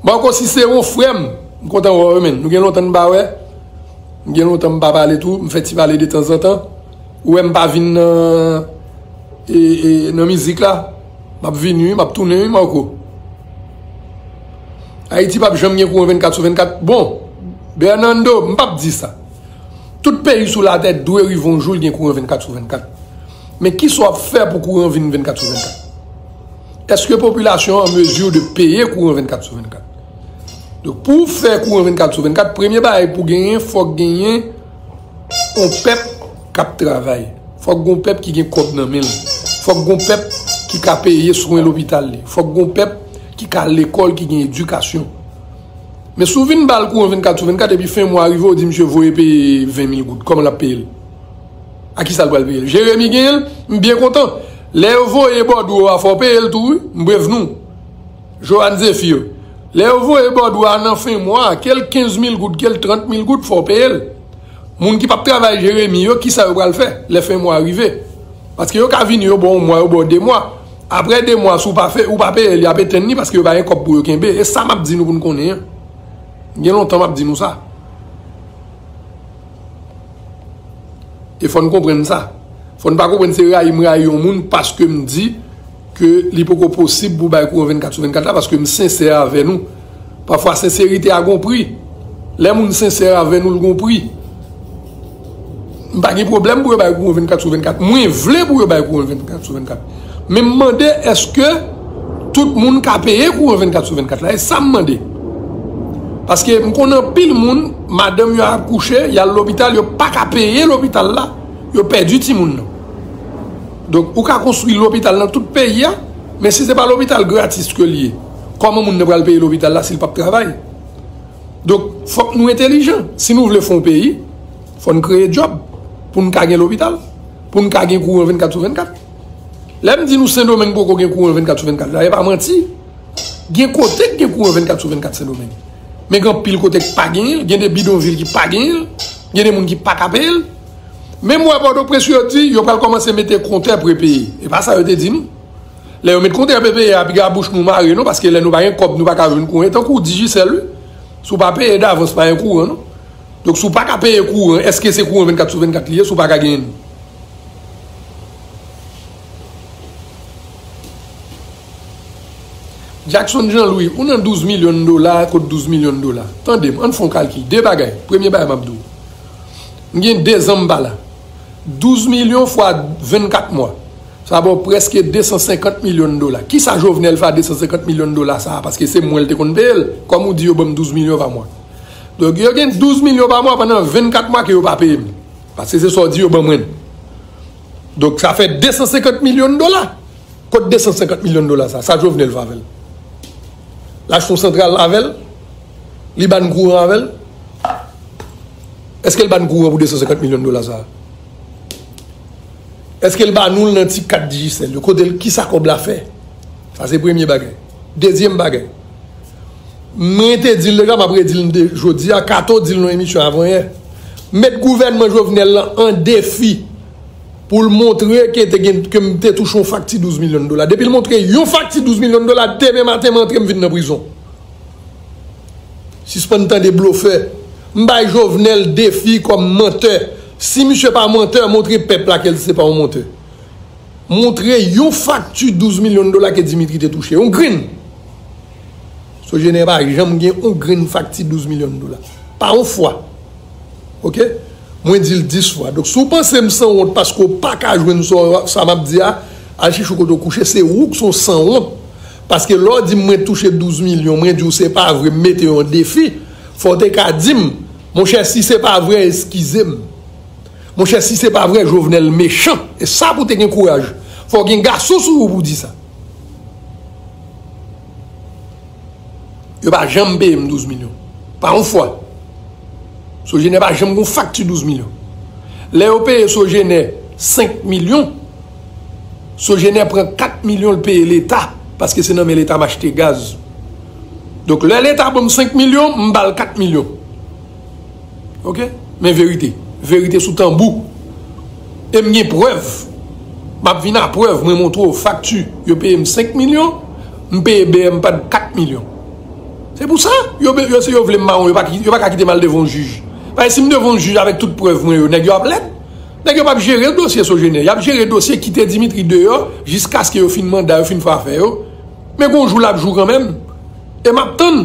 Marco, si se yon frè m, m kontan wè w, men. Nou gen lontan n pa wè. M gen lontan m pa pale tou. M fè ti pale de tanzantan. Ou wè m pa vin nan, e, e, nan mizik la. M ap vini, wi, m ap tounen, wi, Marco. Ayiti p ap janm gen kouran vennkat sou vennkat. Bon, Bernando, m p ap di sa. Tout peyi sou latè dwe rive yon jou l gen kouran vennkat sou vennkat. Men kisa w ap fè pou kouran vin vennkat sou vennkat? Èske popilasyon an an mezi de peye kouran vennkat sou vennkat? Donk, pou w fè kouran vennkat sou vennkat, premye bagay pou genyen, fòk genyen yon pèp k ap travay. Fòk gen yon pèp ki gen kòb nan men l. Fòk gen yon pèp ki ka peye swen lopital li. Fòk gen yon pèp ki ka lekòl, ki gen edikasyon. Men si w vin ba l kouran vennkat sou vennkat, epi fen mwa rive, w di misye voye peye ven mil goud. Kòman l ap peye l? A kisa l pral peye l? Jeremi genyen l? M byen kontan. Lè yo voye bòdwo a, fò w peye l tou, wi. M prevni w. Johan Zéphir. Lè yo voye bòdwo a nan fen mwa, ke l kenz mil goud, ke l trant mil goud, fò w peye l. Moun ki p ap travay Jeremi yo, kisa yo pral fè lè fen mwa rive? Paske yo ka vini, yo ba w yon mwa, yo ba w de mwa. Apre de mwa, si w pa fè, ou pa peye l, y ap etenn li paske yo pa gen kòb pou yo kenbe. E sa m ap di nou pou n konnen an. Gen lontan m ap di nou sa. E fò n konprann sa. Fò n pa konprann se rayi m rayi yon moun paske m di ke li poko posib pou bay kouran vennkat sou vennkat la, paske m sensè avè nou. Pafwa, senserite a gon pri. Lè moun sensè avè nou, l gon pri. M pa gen pwoblèm pou yo bay kouran vennkat sou vennkat. Mwen vle pou yo bay kouran vennkat sou vennkat. Men m mande, èske tout moun ka peye kouran vennkat sou vennkat la? E sa m mande. Paske m konnen anpil moun, madanm yo ap kouche, y al lopital, yo pa ka peye lopital la, yo pèdi timoun nan. Donk, ou ka konstwi lopital nan tout peyi a, men si se pa lopital gratis ke l ye, kòman moun nan pral peye lopital la si l p ap travay? Donk, fòk nou entelijan. Si nou vle fè yon peyi, fò n kreye djòb pou n ka gen lopital, pou n ka gen kouran vennkat sou vennkat. Lè m di nou Sendomeng poko gen kouran vennkat sou vennkat la, e pa manti. Gen kote k gen kouran vennkat sou vennkat Sendomeng. Men gen anpil kote k pa genyen l, gen de bidonvil ki pa genyen l, gen de moun ki pa ka peye l. Menm wè Pòtoprens yo di yo pral kòmanse mete kontè prepeye. E pa sa yo te di nou. Lè yo met kontè prepeye a, piga bouch nou mare non, paske lè nou pa gen kòb, nou pa ka jwenn kouran. Tankou Digicel, wi. Si w pa peye davans, pa gen kouran non. Donk, si w pa ka peye kouran, èske se kouran vennkat sou vennkat li ye, si w pa ka genyen l? Jackson Jean Louis, ou nan douz milyon dola, kot douz milyon dola? Tande m, ann fè yon kalkil. De bagay. Premye bagay m ap di w. M gen de zan m pa la. Douz milyon fwa vennkat mwa. Sa ba w prèske de san senkant milyon dola. Kisa Jovenel fè a de san senkant milyon dola sa a? Paske se mwen l te konn peye l. Kòm ou di yo ban m douz milyon pa mwa. Donk, yo gen douz milyon pa mwa pandan vennkat mwa ke yo pa peye m. Paske se sa w di yo ban mwen. Donk, sa fè de san senkant milyon dola. Kot de san senkant milyon dola sa? Sa Jovenel fè avè l? L achte yon santral avè l? Li ba n kouran avè l? Èske l ba n kouran pou de san senkant milyon dola sa? Èske l ba nou l nan ti kat Digicel yo? Kote l, kisa kòb la fè? Sa se premye bagay. Dezyèm bagay, mwen te di l deja, m ap redi l de, jodi a, Kato di l nan emisyon avanyè. Met gouvènman Jovenel lan an defi pou l montre ke te gen, ke m te touche yon fakti douz milyon dola. Depi l montre yon fakti douz milyon dola, demen maten m antre, m vin nan prizon. Sispann tande blofè. M bay Jovenel defi kòm mantè. Si misye pa mantè, montre pèp la ke l se pa yon mantè. Montre yon fakti douz milyon dola ke Dimitri te touche. Yon grenn. Sogener pa janm gen yon grenn fakti douz milyon dola. Pa yon fwa. Oke? Mwen di l dis fwa. Donk, si w panse m sanwont paske w pa ka jwenn sa, sa m ap di a, al chèche kote w kouche, se ou k se yon sanwont. Paske lè w di m mwen touche douz milyon, mwen di w se pa vre, m mete yon defi, fò w te ka di m, monchè, si se pa vre, eskize m. Monchè, si se pa vre, Jovenel mechan. E sa pou w te gen kouraj. Fò w gen gason sou ou pou w di sa. Yo pa janm peye m douz milyon. Pa yon fwa. Sogener pa janm gon fakti douz milyon. Lè yo peye Sogener senk milyon, Sogener pran kat milyon l peye Leta, paske se nan men Leta m achte gaz. Donk, lè Leta ban m senk milyon, m ba l kat milyon. Oke? Men verite. Verite sou tanbou. E m gen prèv. M ap vin a prèv, mwen montre w fakti. Yo peye m senk milyon, m peye B M P A D kat milyon. Se pou sa, yo, yo, si yo vle m mawon, yo pa, yo pa ka kite m al devan yon jij. Paske si m devan yon jij avèk tout prèv mwen yo, nèg yo ap lèd. Nèg yo p ap jere dosye Sogener. Y ap jere dosye kite Dimitri deyò jiskaske yo fin manda, yo fin fè afè yo. Men gon jou l ap jou kanmenm. E m ap tann.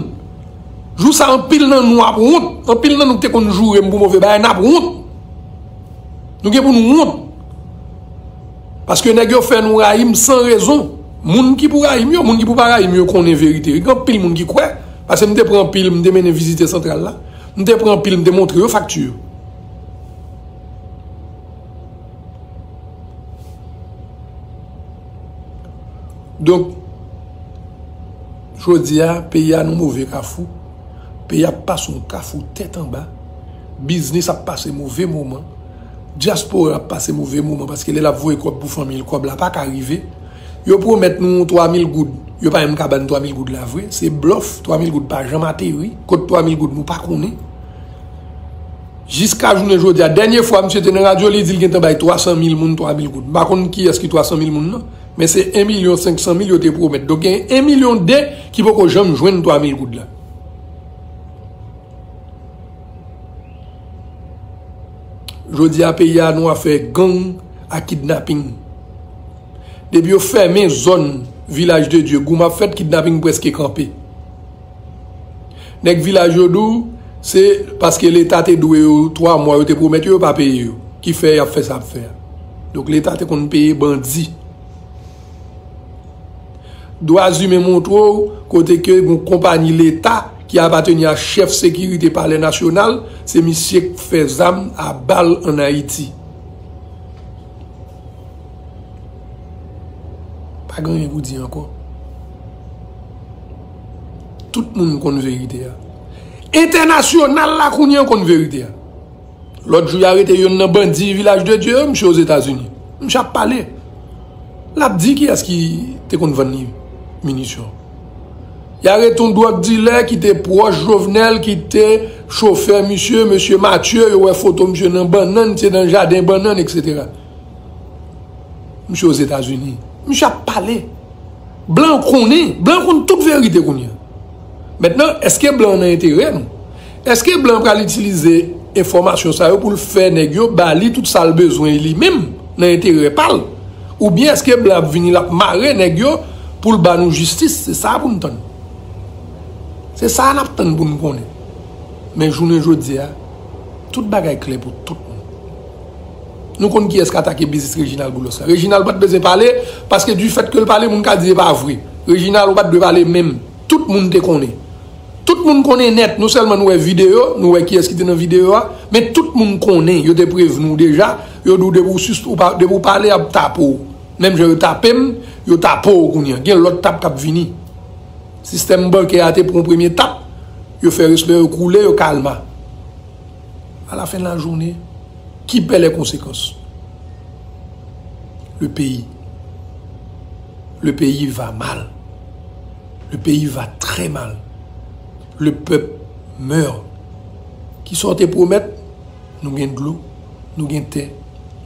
Jou sa, anpil nan nou ap wont. Anpil nan nou ki te konn joure m pou move bagay, n ap wont. Nou gen pou nou wont. Paske nèg yo fè nou rayi m san rezon. Moun ki pou rayi m yo, moun ki pou pa rayi m yo konnen verite. Gen anpil moun ki kwè. Paske m te pran pil, m te mennen vizite santral la. M te pran pil, m te montre yo fakti yo. Donk, jodi a, peyi a nan move kafou. Peyi a ap pase yon kafou tèt anba. Biznis ap pase move moman. Dyaspora ap pase move moman paske lè l ap voye kòb pou fanmi l, kòb la pa ka rive. Yo pwomèt nou twa mil goud. Yo pa menm ka ba n twa mil goud la vre. Se blòf. Twa mil goud pa janm ateri. Kot twa mil goud nou pa konnen. Jiska jounen jodi a, dènye fwa misye te nan radyo, li di l gentan bay twa san mil moun twa mil goud. M pa konn kiyès ki twa san mil moun nan, men se en milyon senk san mil yo te pwomèt. Donk, gen en milyon de ki poko janm jwenn twa mil goud la. Jodi a, peyi a, nou afè gang ak kidnaping. Depi yo fèmen zòn Vilaj de Dye, goumen ap fèt, kidnaping prèske kanpe. Nèg vilaj yo di w, se paske Leta te dwe yo twa mwa, yo te pwomèt yo, yo pa peye yo. Ki fè y ap fè sa y ap fè a. Donk, Leta te konn peye bandi. Dwa Imen montre w kote ke yon konpayi Leta ki apateni a chèf sekirite Palè Nasyonal, se misye k fè zam a bal ann Ayiti. Pa gen anyen pou di ankò. Tout moun konn verite a. Entènasyonal la kounye a konn verite a. Lòt jou, y arete youn nan bandi Vilaj de Dye yo, misye Ozetazini. Misye ap pale. L ap di kiyès ki te konn vann li minisyon. Y arete yon dwòg dilè ki te pwòch Jovenel, ki te chofè misye, mesye Mathieu, yo wè foto misye nan bannann, misye nan jaden bannann, etsetera. Misye Ozetazini. Misye ap pale. Blan konnen. Blan konn tout verite kounye a. Mentnan, èske blan nan enterè nou? Èske blan pral itilize enfòmasyon sa yo pou l fè nèg yo ba li tout sa l bezwen li menm nan enterè pa l? Oubyen èske blan ap vini, l ap mare nèg yo pou l ba nou jistis? Se sa pou n tann. Se sa n ap tann pou n konnen. Men jounen jodi a, tout bagay klè pou tout moun. Nou konn kiyès k atake biznis Reginald Boulos la. Reginald pa t bezwen pale, paske difèt ke l pale, moun ka di e pa vre. Reginald, ou pa t dwe pale menm. Tout moun te konnen. Tout moun konnen nèt. Non sèlman nou wè videyo, nou wè kiyès ki te nan videyo a, men tout moun konnen. Yo te prevni w deja. Yo di w depi w sis-, ou pa, depi w pale, y ap tape w. Menm jan yo tape m, yo tape w kounye a. Gen lòt tap k ap vini. Sistèm bankè a te pran premye tap, yo fè respè yo koule, yo kalma. À la fin de la journée, qui paie les conséquences? Le pays. Le pays va mal. Le pays va très mal. Le peuple meurt. Kisa w te pwomèt? Nou gen dlo, nou gen tè,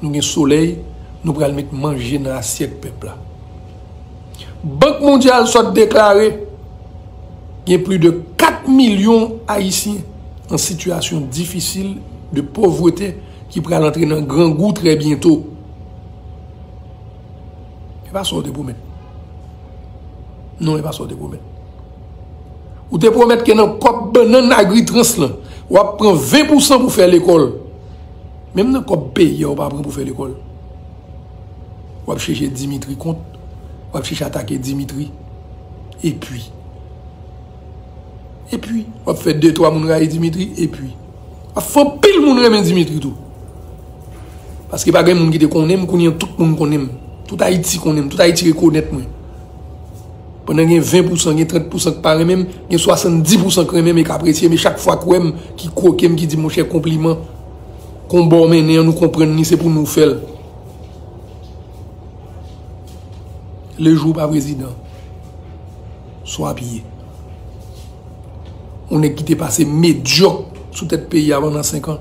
nou gen solèy, nou pral met manje nan asyèt pèp la. Bank Mondyal sot deklare gen plis de kat milyon Ayisyen an sitiyasyon difisil de povrete ki pral antre nan grangou trè byento. E pa sa w te pwomèt. Non, e pa sa w te pwomèt. Ou te pwomèt ke nan kòb bannann Agritrans lan, w ap pran ven pousan pou fè lekòl. Menm nan kòb peyi a, ou pa pran pou fè lekòl. W ap chèche Dimitri kont, w ap chèche atake Dimitri. Epi, epi, w ap fè de twa moun rayi Dimitri, epi, w ap fè anpil moun renmen Dimitri tou. Paske pa gen moun ki te konnen m, kounye a tout moun konnen m. Tout Ayiti konnen m, tout Ayiti rekonèt mwen. Pandan gen ven pousan, gen trant pousan k pa renmen m, gen swasanndis pousan k renmen m e k apresye m, e chak fwa k wè m, ki kwoke m, ki di, "Monchè, konpliman. Konba w mennen an, nou konprann li, se pou nou fè l." Le jou pa prezidan, swa piye. Yon nèg ki te pase medyòk sou tèt peyi a pandan senk an.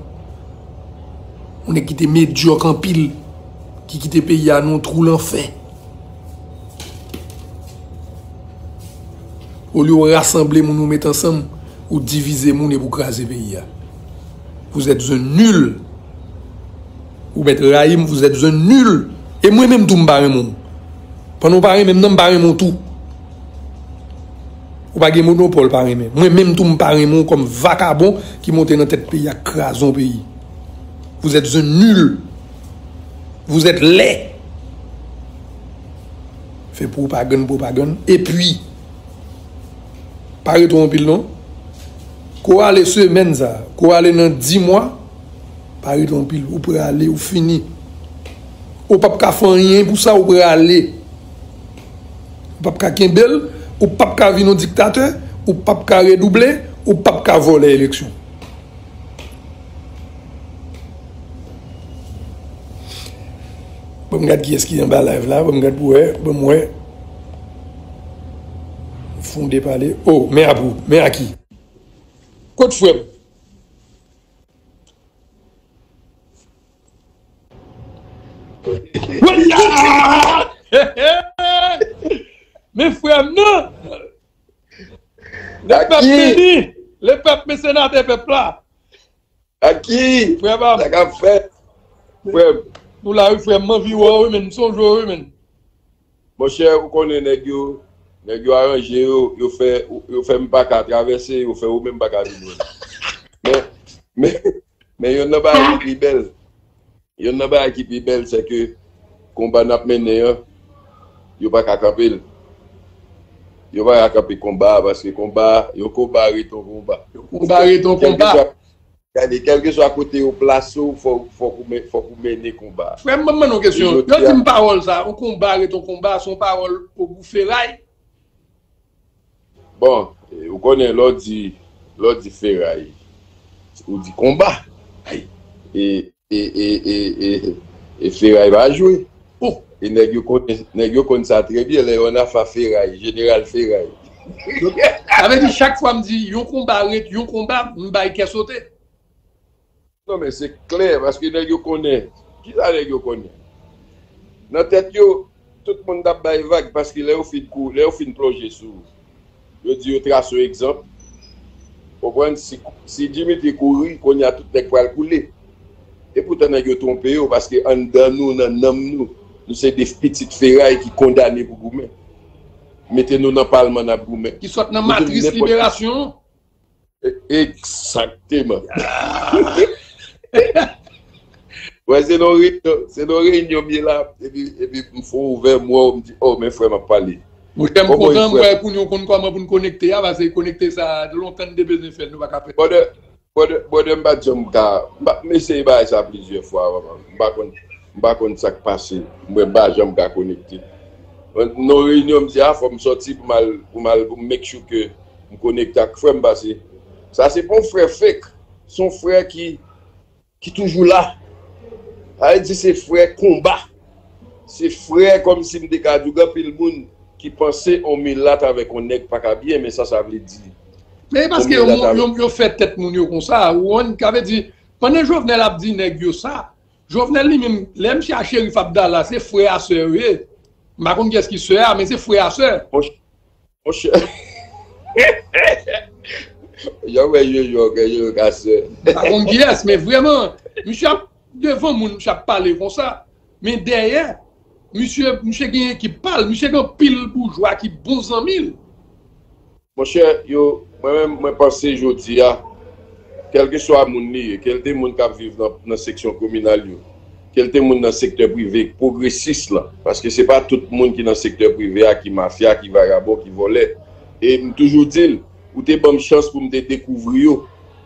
Yon nèg ki te medyòk anpil, ki kite peyi a nan yon twou lanfè. Olye w rasanble moun ou met ansanm, ou divize moun epi w kraze peyi a. Vous êtes un nul. Ou mèt rayi m, vous êtes un nul. E mwen menm tou m pa renmen w. Pandan w pa renmen m nan, m pa renmen w tou. Ou pa gen monopòl pa renmen. Mwen menm tou m pa renmen w kòm vakabon ki monte nan tèt peyi a, kraze yon peyi. Vous êtes un nul. Vous êtes laid. Fè pwopagann, pwopagann. Epi, pa rete anpil non. Ko ale semèn sa, ko ale nan dis mwa, pa rete anpil. Ou prale, ou fini. Ou p ap ka fè anyen pou sa, ou prale. Ou p ap ka kenbe l, ou p ap ka vin yon diktatè, ou p ap ka redouble, ou p ap ka vòlè eleksyon. Ban m gad kiyès ki anba live la, ban m gad pou wè, ban m wè. Fonde pale. Oh, men a pou, men a ki? Kot frè m? Woya! Men frè m nan! Lepèp beni! Lepèp men senatè pèp la! Aki? Frè pa m. Sa k ap fèt? Frè m. Nou la wi frè m, m anvi wè w wi men, m sonje w wi men. Monchè, ou konnen nèg yo, Nèg yo aranje yo, yo fè, yo fè m pa ka travèse, yo fè ou menm pa ka vin jwenn. Men, men, men yonn nan bagay ki pi bèl, yonn nan bagay ki pi bèl, se ke konba n ap mennen an, yo pa ka kanpe l. Yo pa ka kanpe konba a, paske konba, yon konba ret yon konba. Yon konba ret yon konba. Kèlkeswa, gade, kèlkeswa kote yo plase w, fòk, fòk ou men-, fòk ou mennen konba a. Frè m, ban m mande yon kesyon. Yo di m pawòl sa, yon konba ret yon konba, se yon pawòl ogou feray? Bon, e, ou konnen, lè w di, lè w di feray, ou di konba. E, e, e, e, e, e feray pa jwe. E nèg yo konnen, nèg yo konn sa trè byen, lè yo nan afa feray, jeneral feray. Sa vle di, chak fwa m di yon konba ret yon konba, m bay kè sote. Non, men se klè, paske nèg yo konnen. Kisa nèg yo konnen? Nan tèt yo, tout moun t ap bay vag, paske lè yo fin kou-, lè yo fin plonje sou, yo di yo trase yon egzanp. Konprann? Si, si Dimitri kouri, kounye a tout nèg pral koule. E poutan nèg yo twonpe yo, paske anndan nou, nan nanm nou, nou se de pitit feray ki kondane pou goumen. Mete nou nan palman n ap goumen. Ki sot nan matris liberasyon. E-, egzakteman. Wè, se nan reyinyon, se nan reyinyon m ye la, epi, epi m fè ouvè m wè w, m di, oh, men frè m ap pale. Monchè, m kontan, m wè pou nou konn kòman pou n konekte a, paske konekte sa, lontan n te bezwen fè l, nou pa ka fè. Brother, brother, brother, m pa t janm ka, m pa, m eseye bagay sa plizyè fwa, m pa konn, m pa konn sa k pase, m wè m pa janm ka konekte. Nan reyinyon, m di, ah, fò m sòti pou m al, pou m al, pou m make sure ke m konekte ak frè m, paske sa se pa yon frè fake, se yon frè ki, ki toujou la. Sa vle di se frè konba. Se frè kòmsi m te ka di w, gen anpil moun ki panse yon milat avèk yon nèg pa ka byen, men sa sa vle di. Men e paske yo, yo, yo fè tèt moun yo konsa, ou konn, sa vle di, pandan Jovenel ap di nèg yo sa, Jovenel li menm, lè misye a Cherif Abdallah, se frè a sè yo ye. M pa konn kiyès ki sè a, men se frè a sè. Monchè, monchè. Jan w wè Jojo, kè Jojo ka sè. M pa konn kiyès, men vrèman, misye ap devan moun, misye ap pale konsa. Men dèyè, misye, misye gen ekip pa l, misye gen anpil boujwa ki bon zanmi l. Monchè, yo, mwen menm, mwen panse jodi a, kèlkeswa moun li ye, ke l te moun k ap viv nan, nan seksyon kominal yo, ke l te moun nan sektè prive pwogresis lan, paske se pa tout moun ki nan sektè prive a ki mafya, ki vagabon, ki vòlè. E m toujou di l, ou te ban m chans pou m te dekouvri yo,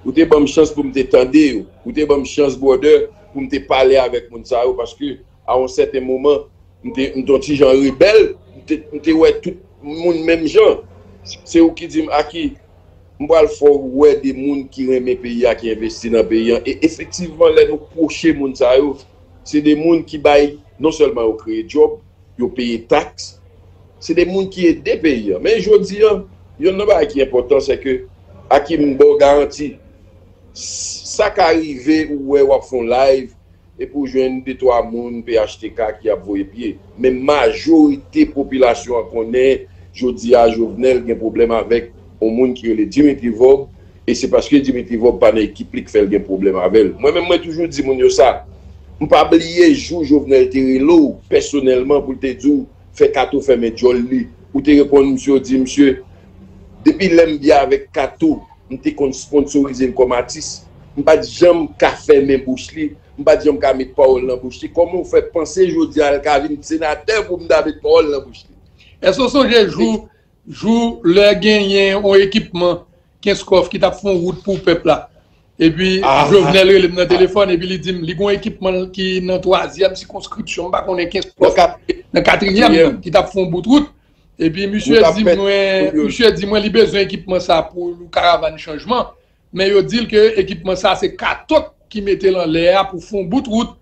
ou te ban m chans pou m te tande yo, ou te ban m chans, brother, pou m te pale avèk moun sa yo, paske a yon sèten moman, m te, m te yon ti jan rebèl, m te, m te wè tout moun menm jan. Se ou ki di m, Aki, m pral fè w wè de moun ki renmen peyi a, ki envesti nan peyi a. E efektivman, lè nou pwoche moun sa yo, se de moun ki bay, non sèlman yo kreye djòb, yo peye taks, se de moun ki ede peyi a. Men jodi a, yonn nan bagay ki enpòtan, se ke, Aki, m ba w garanti, sa ka rive, ou wè w ap fè yon live, epi w jwenn de twa moun P H T K ki ap voye pye. Men majorite popilasyon an konnen, jodi a, Jovenel gen pwoblèm avèk yon moun ki rele Dimitri Vorbe, e se paske Dimitri Vorbe pa nan ekip li k fè l gen pwoblèm avè l. Mwen menm, mwen toujou di moun yo sa. M pa bliye jou Jovenel te rele w pèsonèlman pou l te di w fè Kato fèmen djòl li. Ou te reponn misye, w di, misye, depi lè m byen avèk Kato, m te konn sponsorize l kòm atis. M pa t janm ka fèmen bouch li. M pa t janm ka met pawòl nan bouch li. Kòman w fè panse jodi a l ka vin senatè pou m ta met pawòl nan bouch li? Èske w sonje jou, jou lè genyen yon ekipman Kenskòf ki t ap fè yon wout pou pèp la? Epi Jovenel rele m nan telefòn, epi li di m, li gen yon ekipman ki nan twazyèm sikonskripsyon, m pa konnen Kenskòf, nan katriyèm nan, ki t ap fè yon bout wout. Epi misye di mwen, misye di mwen li bezwen ekipman sa pou karavàn chanjman. Men yo di l ke ekipman sa se Kato ki mete l anlè a pou fè yon bout wout.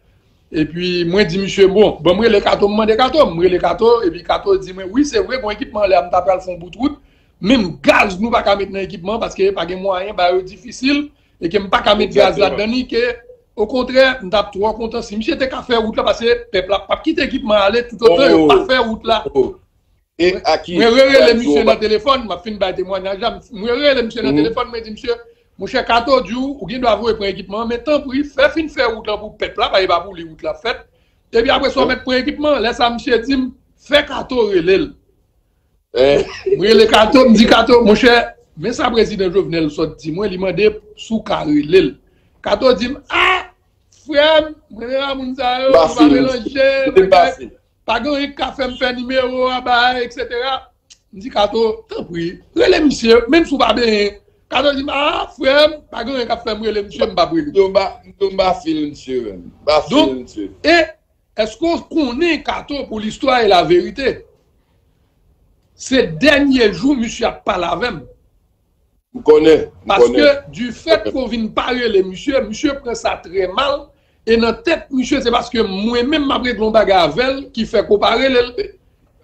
Epi mwen di misye, bon, ban m rele Kato, m mande Kato, m rele Kato, epi Kato di mwen, wi, se vre, gen yon ekipman anlè a, m ta pral fè yon bout wout, menm gaz nou pa ka met nan ekipman an, paske pa gen mwayen, bagay yo difisil, e ke m pa ka met gaz ladan li, ke, okontrè, m t ap twò kontan si misye te ka fè wout la, paske pèp la p ap kite ekipman ale toutotan yo pa fè wout la. E Aki, mwen rerele misye nan telefòn, m ap fin bay temwayaj la. Mwen rerele misye nan telefòn, mwen di misye, monchè, Kato di w, ou gen dwa voye pran ekipman an, men tanpri, fè fin fè wout lan pou pèp la, paske pa pou li wout la fèt. Epi apre sa, w mèt pran ekipman an. Lè sa, misye di m, fè Kato rele l. M rele Kato, m di Kato, monchè, men sa prezidan Jovenel sot di mwen, li mande si w ka rele l. Kato di m, a, frè m, m renmen moun sa yo, nou pa melanje, bagay, pa gen anyen k ka fè m fè nimewo a, bagay, etsetera. M di Kato, tanpri, rele misye, menm si w pa benyen. Kato di m, a, frè m, pa gen anyen k ap fè m rele misye, m p ap rele. M tonba, m tonba fil misye, menm. M pa fil misye. Donk, e, èske w konnen Kato pour l'histoire et la vérité? Se dènye jou misye ap pale avè m. M konnen, m konnen. Paske, du fait ke w vin pa rele misye, misye pran sa trè mal, e nan tèt misye, se paske mwen menm m ap regle yon bagay avè l ki fè ke w pa rele l.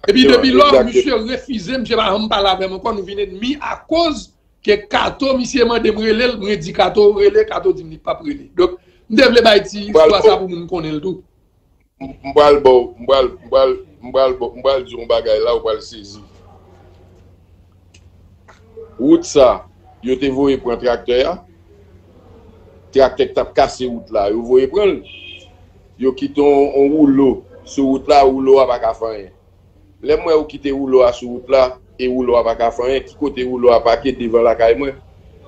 Epi depi lò, misye refize, misye pa janm pale avè m ankò, nou vin enmi akoz ke Kato, misye mande m rele l, mwen di Kato rele, Kato di m li p ap rele. Donk, m te vle bay ti istwa sa pou moun konnen l tou. M pral ba w, m pral, m pral, m pral ba w, m pral di w yon bagay la, ou pral sezi. Wout sa, yo te voye pran traktè a. Traktè k t ap kase wout la, yo voye pran l. Yo kite yon, yon woulo sou wout la, woulo a pa ka fè anyen. Lè m wè yo kite woulo a sou wout la, e woulo a pa ka fè anyen, ki kote woulo a pake? Devan lakay mwen.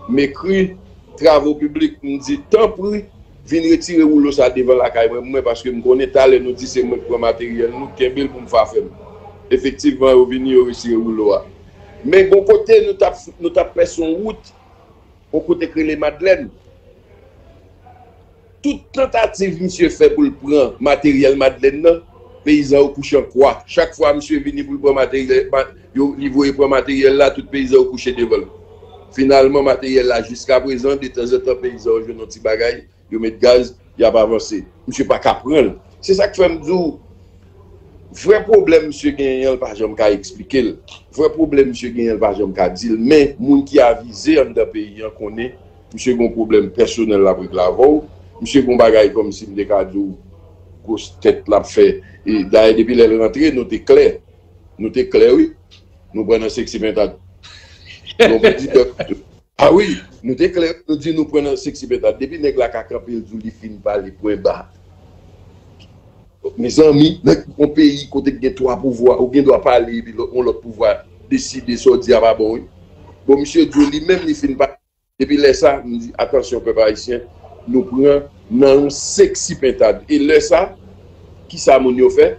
M ekri Travo Piblik, m di, tanpri, vin retire woulo sa devan lakay mwen pou mwen, paske m konnen talè nou di se mwen k pran materyèl nou, kenbe l pou m fè afè m. Efektivman, yo vini, yo retire woulo a. Men gon kote nou t ap, nou t ap pèse yon wout, yon kote k rele Madlèn. Tout tantativ misye fè pou l pran materyèl Madlèn nan, peyizan yo kouche an kwa. Chak fwa misye vini pou l pran materyèl, ma-, yo, li voye pran materyèl la, tout peyizan yo kouche devan l. Finalman, materyèl la, jiskaprezan, detanzantan, peyizan yo jwenn yon ti bagay, yo met gaz, y ap avanse. Misye pa ka pran l. Se sa k fè m di w, vrè pwoblèm misye genyen an, l pa janm ka eksplike l. Vrè pwoblèm misye genyen an, l pa janm ka di l. Men, moun ki avize anndan peyi an konnen misye gen yon pwoblèm pèsonèl l ap regle avè w. Misye gen yon bagay kòmsi m te ka di w, gwos tèt l ap fè. E dayè, depi lè l rantre, nou te klè. Nou te klè, wi. Nou pran nan Sexy Pentad. Donk, di pèp, a wi, nou te klè, nou di nou pran nan Sexy Pentad. Depi nèg la ka kanpe, l di w li fin pale, pwen ba. Mezanmi, nan yon peyi kote k gen twa pouvwa, ou gen dwa pale, epi lòt, yon lòt pouvwa deside sa w di a pa bon, wi. Bon, misye di w li menm li fin pale. Depi lè sa, m di, atansyon, pèp ayisyen, nou pran nan yon Sexy Pentad. E lè sa, kisa moun yo fè?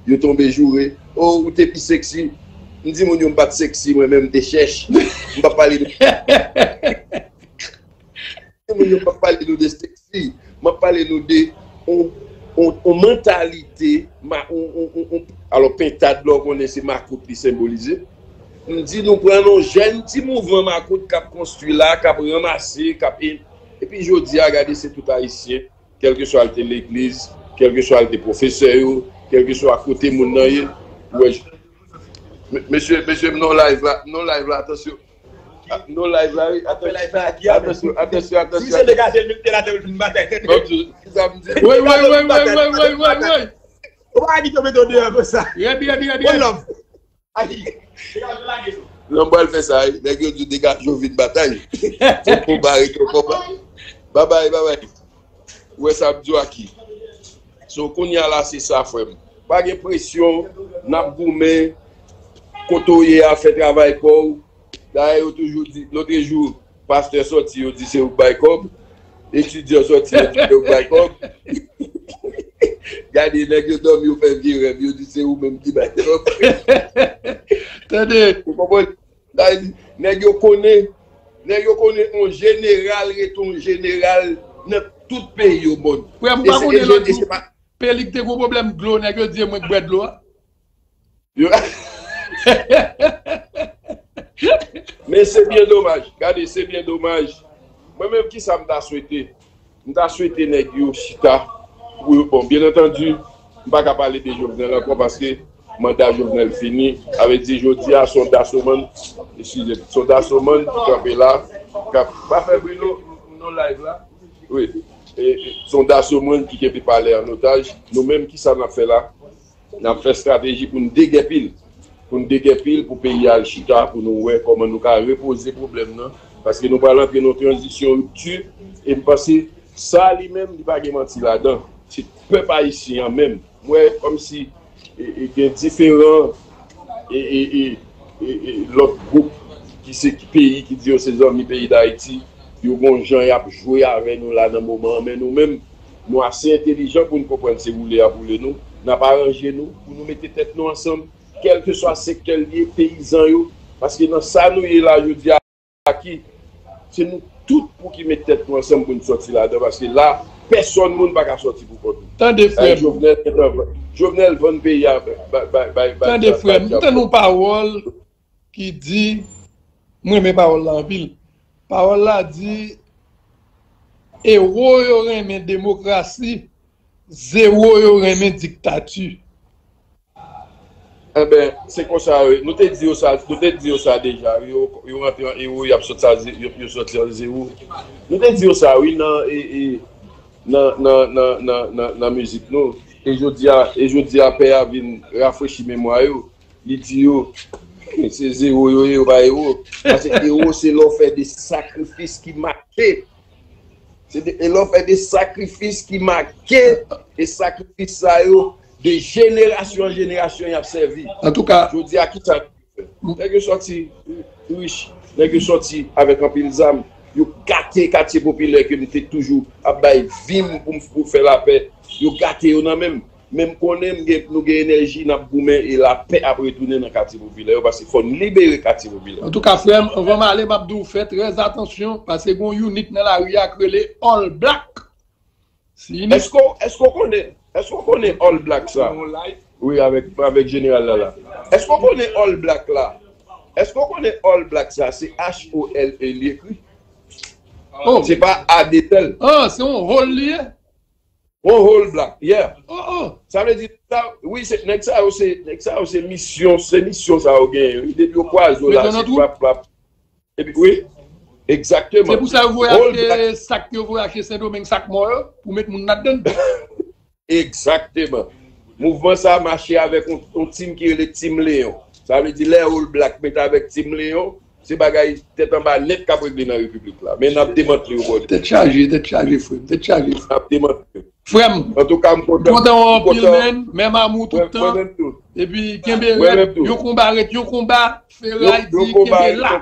Yo tonbe joure. O, ou te pi sexy. M di moun yo, m pa t sexy, mwen menm, m te chèch. M p ap pale de, moun yo, m p ap pale nou de sexy. M ap pale nou de on, on, on mantalite, ma, on, on, on, on, alò, pentad la, w konnen se makout li senbolize. M di nou pran yon jèn ti mouvman makout k ap konstwi la, k ap ranmase, k ap, e, epi jodi a, gade, se tout ayisyen, kèlkeswa l te legliz, kèlkeswa l te pwofesè yo, kèlkeswa kote moun nan ye, ou wè, j-, me-, mesye, mesye, m nan live la, m nan live la, atansyon. Ah, nou live la, wi. Apre live la, ki a atansyon, atansyon, atansyon. Si se degaje l, mete l atè, l fin batay. Bon, ki sa m di? Wi, wi, wi, wi, wi, wi, wi, wi. Ou pa kite yo mete w deyò konsa. Redi, redi, redi. One love. Ayi. Degaje w lage yo. Non, m pral fè sa, wi. Nèg yo di degaje w vin batay. Fòk ou bare kè w konpa. Babay, babay. Ou wè sa m di w aki. So, kounye a la, se sa, frè m. Pa gen presyon, n ap goumen. Kote w ye a, fè travay pa w. Dayè, yo toujou di, lotrejou, pastè sòti, yo di se ou k bay kòb. Etidyan sòti, yo di se ou k bay kòb. Gade, nèg yo dòmi, yo fè vye rèv, yo di se ou menm ki bay kòb. Tande. Ou konprann? Sa vle di, nèg yo konnen, nèg yo konnen on jeneral rete on jeneral nan tout peyi yo mond. Frè m, pa konnen lòt jou, Pelik te gon pwoblèm dlo, nèg yo di e mwen k bwè dlo a. Yo. Men se byen domaj. Gade, se byen domaj. Mwen menm, kisa m ta swete? M ta swete nèg yo chita pou yo, bon, byen antandi, m pa ka pale de Jovenel ankò paske manda Jovenel fini. Sa vle di jodi a, se yon dasomann, eskize, se yon dasomann ki kanpe la, k ap, pa fè bri non, nou live la. Wi. E, e, se yon dasomann ki kenbe palè an otaj. Nou menm, kisa n ap fè la? N ap fè estrateji pou n degèpi l. Pou n degèpi l, pou peyi a al chita, pou nou wè kòman nou ka repoze pwoblèm nan. Paske nou pral antre nan yon tranzisyon ripti, e m panse sa li menm, li pa gen manti ladan. Se pèp ayisyen an menm. M wè kòmsi, e, e, gen diferan, e, e, e, e, e, lòt gwoup ki se ki peyi ki di yo se zanmi peyi Dayiti, yo gon jan y ap jwe avè nou la nan moman an, men nou menm, nou ase entelijan pou n konprann se woule y ap woule nou, n ap aranje nou pou nou mete tèt nou ansanm, kèlkeswa sektè l ye, peyizan yo, paske nan sa nou ye la jodi a, ki se nou tout pou ki met tèt nou ansanm pou n sòti ladan, paske la, pèsonn moun pa ka sòti pou kont li. Tande, frè m. Jovenel, Jovenel vann peyi a bay, bay, bay, bay, Tande, frè m. M tande yon pawòl ki di, m renmen pawòl la anpil. Pawòl la di, ewo yo renmen demokrasi, zewo yo renmen diktati. Enben, se konsa, wi. Nou te di yo sa, nou te di yo sa deja, wi. Yo, yo rantre an ewo, y ap sòti sa, yo, yo sòti an zewo. Nou te di yo sa, wi, nan, e, e, nan, nan, nan, nan, nan, nan mizik nou. E jodi a, e jodi a, pè a vin rafrechi memwa yo. Li di yo, se zewo yo ye, yo pa ewo. Paske ewo, se lè w fè de sakrifis ki make. Se de, e lè w fè de sakrifis ki make, e sakrifis sa yo, de jenerasyon an jenerasyon, y ap sèvi. Antouka, jodi a, ki sa nèg yo fè? Nèg yo sòti rich, nèg yo sòti avèk anpil zam, yo gate katye popilè ke m te toujou ap bay vi m pou m pou fè lapè, yo gate yo nan men m. Men m konnen m gen, nou gen enèji, n ap goumen e lapè ap retounen nan katye popilè yo, paske fò n libere katye popilè yo. Antouka, frè m, anvan m ale, m ap di w fè trè atansyon, paske gen yon unit nan lari a k rele All Black. Si unit Èske w, èske w konnen, èske w konnen All Black sa? Wi, avèk, avèk jeneral la la. Èske w konnen All Black la? Èske w konnen All Black sa? Se H O L E li ekri. Oh. Se pa A de tèl. Ah, se yon hall li ye? Yon All Black, yeah. Oh, oh. Sa vle di, sa, wi, se, nèg sa yo, se, nèg sa yo, se misyon, se misyon sa yo genyen, wi. Depi yo kwaze yo la, se pap, pap. Epi, wi, egzakteman. Se pou sa yo voye achte sak, yo voye achte Sendomeng, sak mò yo, pou met moun ladan. Egzakteman. Mouvman sa a mache avèk yon, yon team ki rele Team Leon. Sa vle di, lè All Black mete avèk Team Leon, se bagay tèt anba nèt k ap regle nan repiblik la. Men n ap demantle yo, brother. Tèt chaje, tèt chaje, frè m. Tèt chaje, frè m. N ap demantle yo. Frè m, antouka, m kontan, kontan wè w anpil, man. Menm amou tout tan. Epi kenbe rèd, yon konba ret yon konba, feray di kenbe la.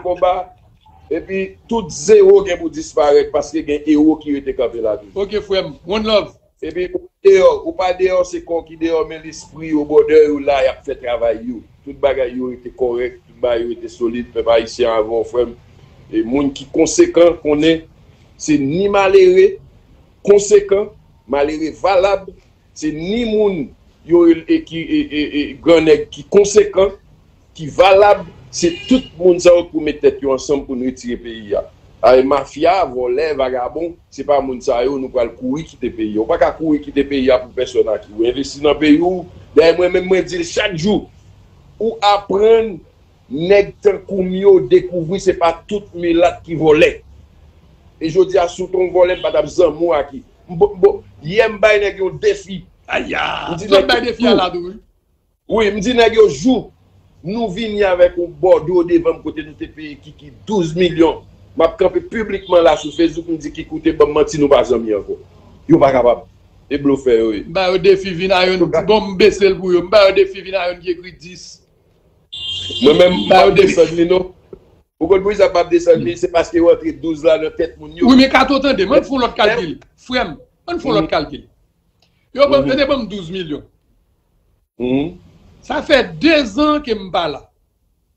Epi tout zewo gen pou disparèt paske gen ewo ki rete kanpe la toujou. Ok, frè m. One love. Epi ou pa deyò, ou pa deyò, se kò w ki deyò, men lespri yo, brother, yo la, y ap fè travay yo. Tout bagay yo rete kòrèk, tout bagay yo rete solid, pèp ayisyen avè w, frè m. E moun ki konsekan, konnen se ni malere konsekan, malere valab, se ni moun yo e, e ki, e, e, e, gran nèg ki konsekan, ki valab, se tout moun sa yo k pou met tèt yo ansanm pou n retire peyi a. Ay, mafya, vòlè, vagabon, se pa moun sa yo nou pral kouri kite peyi a. Ou pa ka kouri kite peyi a pou pèsòn a ki ou envesti nan peyi w. Dayè, mwen menm, mwen di l chak jou, ou aprann nèg tankou m yo dekouvri se pa tout milat ki vòlè. E jodi a, si w te yon vòlè, m pa t ap zanmi w ak li. M bo-, bo-, yè m bay nèg yon defi. Aya, m di nèg bay defi a la tou, wi. Wi, m di nèg yo, jou nou vini avèk yon bòdwo devan m kote nou te peye Kiki douz milyon, m ap kanpe piblikman la sou Facebook, m di Kiki ou te ban m manti, nou pa zanmi ankò. Yo pa kapab. E blofè yo ye. M ba yo defi vin a youn, bon, m bese l pou yo. M ba yo defi vin a youn ki ekri dis. Mwen menm, m p ap desann li non. Ou konn poukisa m p ap desann li? Se paske yo rantre douz la nan tèt moun yo. Wi, men Kato, tande m, ann fè yon lòt kalkil. Frè m, ann fè yon lòt kalkil. Yo ban, yo te ban m douz milyon. Sa fè dezan ke m pa la.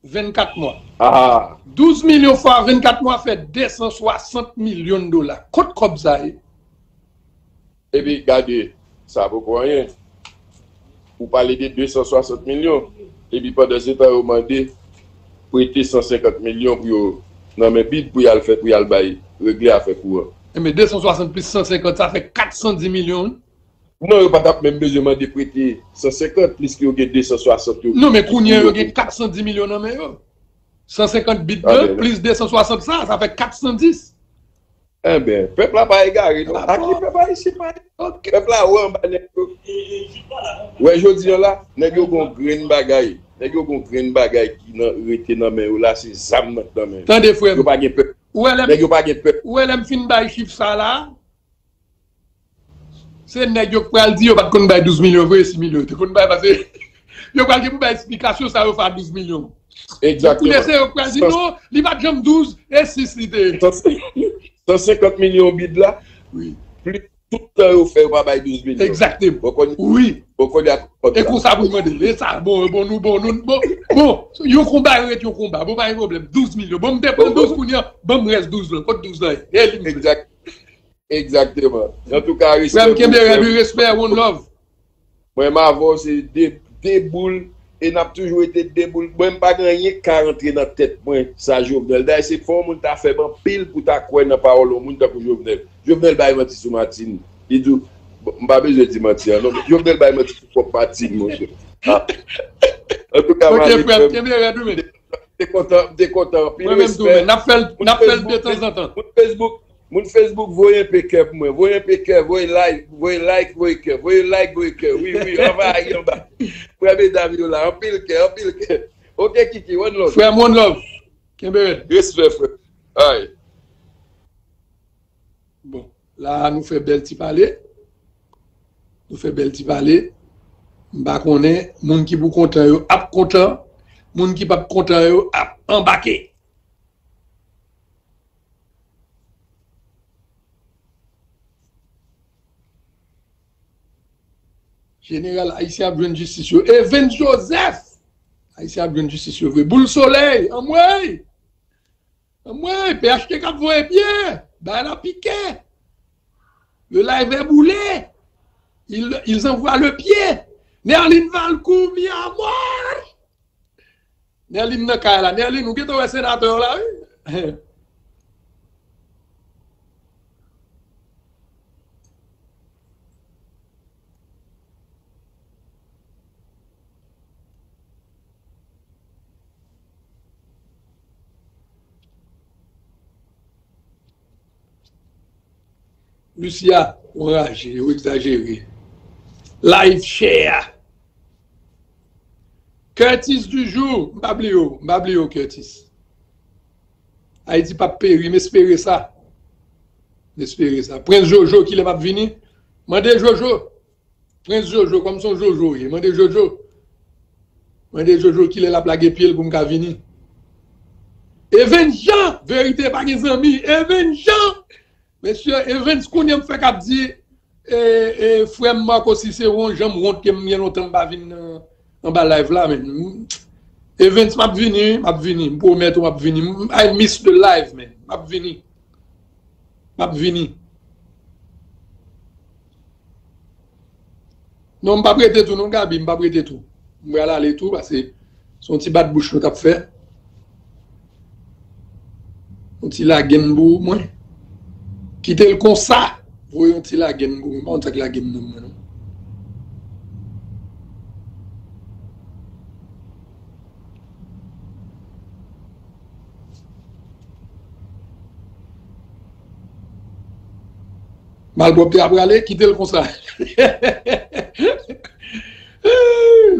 Vennkat mwa. Douz milyon fwa vennkat mwa fè de san swasant milyon dola. Kot kòb sa ye? Epi gade, sa poko anyen. Ou pale de de san swasant milyon. Epi pandan se tan yo mande prete san senkant milyon pou yo nan men bid pou y al fè, pou y al bay regle afè kouran. Enben, de san swasant plis san senkant, sa fè kat san di milyon, wi. Non, yo pa t ap menm bezwen mande prete san senkant, pliske yo gen de san swasant yo. Non, men kounye a, yo gen kat san di milyon nan men yo. San senkant bid nan, plis de san swasant sa, sa fè kat san dis. Enben, pèp la pa egare, non. Aki pèp ayisyen pa egare. Pèp la wè anba nèg yo. Wè jodi a la, nèg yo gon grenn bagay. Nèg yo gon grenn bagay ki nan, rete nan men yo la, se zam nan k nan men yo. Tande, frè m. Yo pa gen pèp. Nèg yo pa gen pèp. Ou wè lè m fin bay chif sa la, se nèg yo k pral di yo pa t konn bay douz milyon vre, sis milyon yo te konn bay, paske yo pral gen pou bay esplikasyon sa yo fè a douz milyon. Egzakteman. Kounye a se yo k pral di non, li pa t janm douz, e sis li te ye. San senkant milyon bid la, wi, plis tout tan yo fè, yo pa bay douz milyon. Egzakteman. Bon, kounye, wi. Bon, kounye a, e konsa pou l mande l. E sa, bon, bon, nou, bon, nou, bon, bon, yon konba ret yon konba. Bon, pa gen pwoblèm. Douz milyon. Bon, m te pran douz kounye a, ban m rès douz lan. Kot douz lan ye? E li m vle. Egzak-, egzakteman. Antouka, respè. Frè m, kenbe rèd, wi, respè, one love. Mwen, m avè w, se de, de boul, e n ap toujou rete de boul. Mwen, m pa gen anyen k ka rantre nan tèt mwen, sa Jovenel. Dayè, se fò yon moun ta fèb anpil pou ta kwè nan pawòl yon moun tankou Jovenel. Jovenel bay manti sou Martine. Li di w, bon, m pa bezwen di manti a, non, men Jovenel bay manti sou pwòp Martine, monchè. Ah. Antouka, ok, Malik, frè m, kenbe rèd, wi, men. M te kontan, m te kontan anpil. Mwen menm tou, respè. Men n ap fè l, n ap fè l de tanzantan. Moun Facebook, moun Facebook, voye enpe kè pou mwen. Voye enpe kè, voye like, voye like, voye kè. Voye like, voye kè. Wi, wi, anvayi anba. Frè medam yo la, anpil kè, anpil kè. Ok, Kiki, one love. Frè m, one love. Kenbe rèd. Respè, frè. Ay. Bon, la a nou fè bèl ti pale. Nou fè bèl ti pale. M pa konnen, moun ki pou kontan yo ap kontan. Moun ki p ap kontan yo ap anbake. Jeneral, Ayisyen ap jwenn jistis yo. Evens Joseph! Ayisyen ap jwenn jistis yo vre. Boul Solèy, anmwey! Anmwey, P H T K ap voye pye. Bagay la pike. Le live est boulé. Ils, ils envoient le pied. Nerline Valcourt, mi amor. Nerline nan kay la. Nerline, ou gentan wè senatè w la, wi. Lucia, w anraje, w egzajere. Live share. Curtis du jour, m pa bliye w, m pa bliye w, Curtis. Ayiti p ap peri, m espere sa. M espere sa. Prens Jojo, kilè m ap vini? Mande Jojo. Prens Jojo, kòm se yon Jojo w ye. Mande Jojo. Mande Jojo kilè l ap lage pye l pou m ka vini. Evens Jean, verite pa gen zanmi. Evens Jean! Mesye, Evens, kounye a m fèk ap di, e, e, frè m Marco Cicéron, jan m wont ke m gen lontan m pa vin nan, anba live la, men. Evens, m ap vini, wi, m ap vini. M pwomèt ou m ap vini. M, I miss the live, man. M ap vini. M ap vini. Non, m p ap rete tou, non, Gaby, m p ap rete tou. M pral ale tou, paske se yon ti bat bouch nou t ap fè. Yon ti lagenn pou mwen. Kite l konsa. Voye yon ti lagenn pou mwen. M pa konn sa k lagenn nan mwen, non. Malpwòpte a prale, kite l konsa.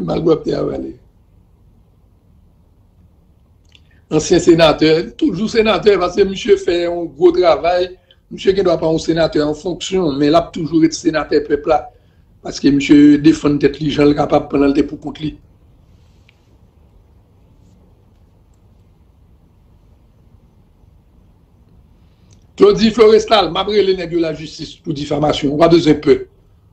Malpwòpte a prale. Ansyen senatè, toujou senatè, paske misye fè yon gwo travay. Misye gen dwa pa yon senatè an fonksyon, men l ap toujou ret senatè pèp la. Paske misye defann tèt li jan l kapab pandan l te pou kont li. Claudy Florestal, m ap rele nèg yo lajistis pou difamasyon. Ou pa bezwen pè.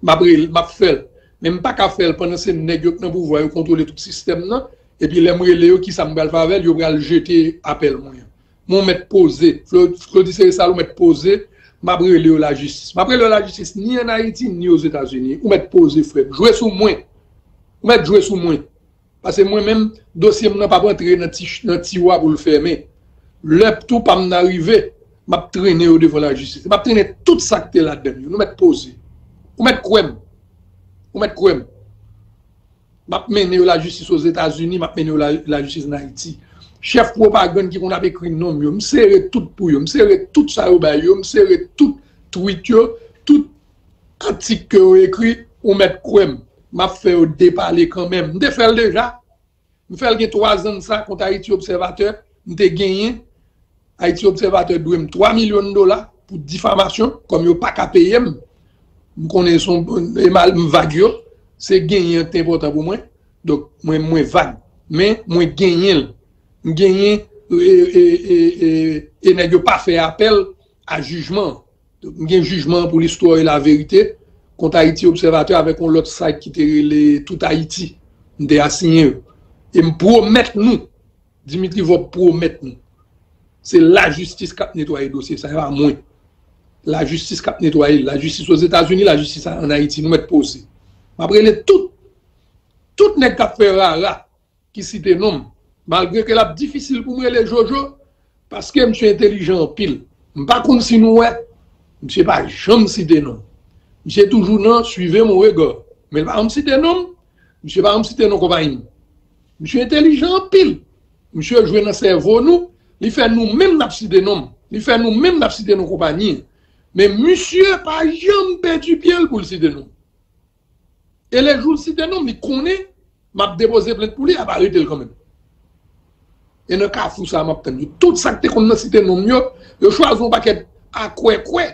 M ap rele, m ap fè l. Men m pa ka fè l pandan se nèg yo k nan pouvwa, yo kontwole tout sistèm nan. Epi lè m rele yo, kisa m pral fè avè l? Yo pral jete apèl mwen an. Men w mèt poze. Flo-, Claudy Florestal, ou mèt poze. M ap rele yo lajistis. M ap rele yo lajistis ni ann Ayiti, ni Ozetazini. Ou mèt poze, frè m. Jwe sou mwen. Ou mèt jwe sou mwen. Paske mwen menm, dosye m nan p ap antre nan ti, nan tiwa pou l fèmen. Lè tou pa m nan rive, m ap trennen yo devan lajistis. M ap trennen tout sa k te ladan l yo. Nou mèt poze. Ou mèt kwè m. Ou mèt kwè m. M ap mennen yo lajistis Ozetazini, m ap mennen yo la, lajistis ann Ayiti. Chèf pwopagann ki konn ap ekri non m yo, m sere tout pou yo. M sere tout sa yo bay yo. M sere tout tweet yo, tout atik ke yo ekri, ou mèt kwè m, m ap fè yo depale kanmenm. M te fè l deja. M fè l gen twa zan de sa kont Haïti Observateur. M te genyen. Haïti Observateur dwe m twa milyon dola pou difamasyon, kòm yo pa ka peye m. M konnen se yon, e mal, m vag yo. Se genyen an ki te enpòtan pou mwen. Donk, mwen, mwen vag. Men, mwen genyen l. M genyen, e, e, e, e, e nèg yo pa fè apèl a jijman an. M gen jijman an pou L'Histoire et la Vérité kont Haïti Observateur avèk yon lòt site ki te rele Tout Haïti. M te asiyen yo. E m pwomèt nou, Dimitri Vorbe pwomèt nou, se lajistis k ap netwaye dosye sa, e pa mwen. Lajistis k ap netwaye l. Lajistis Ozetazini, lajistis an Ayiti, nou mèt poze. M ap rele tout, tout nèg k ap fè rara, ki site non m, malgre ke l ap difisil pou m rele Jojo, paske misye entelijan anpil. M pa konn si nou wè, misye pa janm site non m. Misye toujou nan suivez mon regard. Men l pa janm site non m. Misye pa janm site non konpayi m. Misye entelijan anpil. Misye jwe nan sèvo nou. Li fè nou menm n ap site non m. Li fè nou menm n ap site non konpayi an. Men misye pa janm pèdi pye l pou l site non m. E lejou l site non m, li konnen m ap depoze plent pou li, y ap arete l kanmenm. E nan kafou sa a m ap tann yo. Tout sa k te konn nan site non m yo, yo chwazi yon pakèt akwèkwè.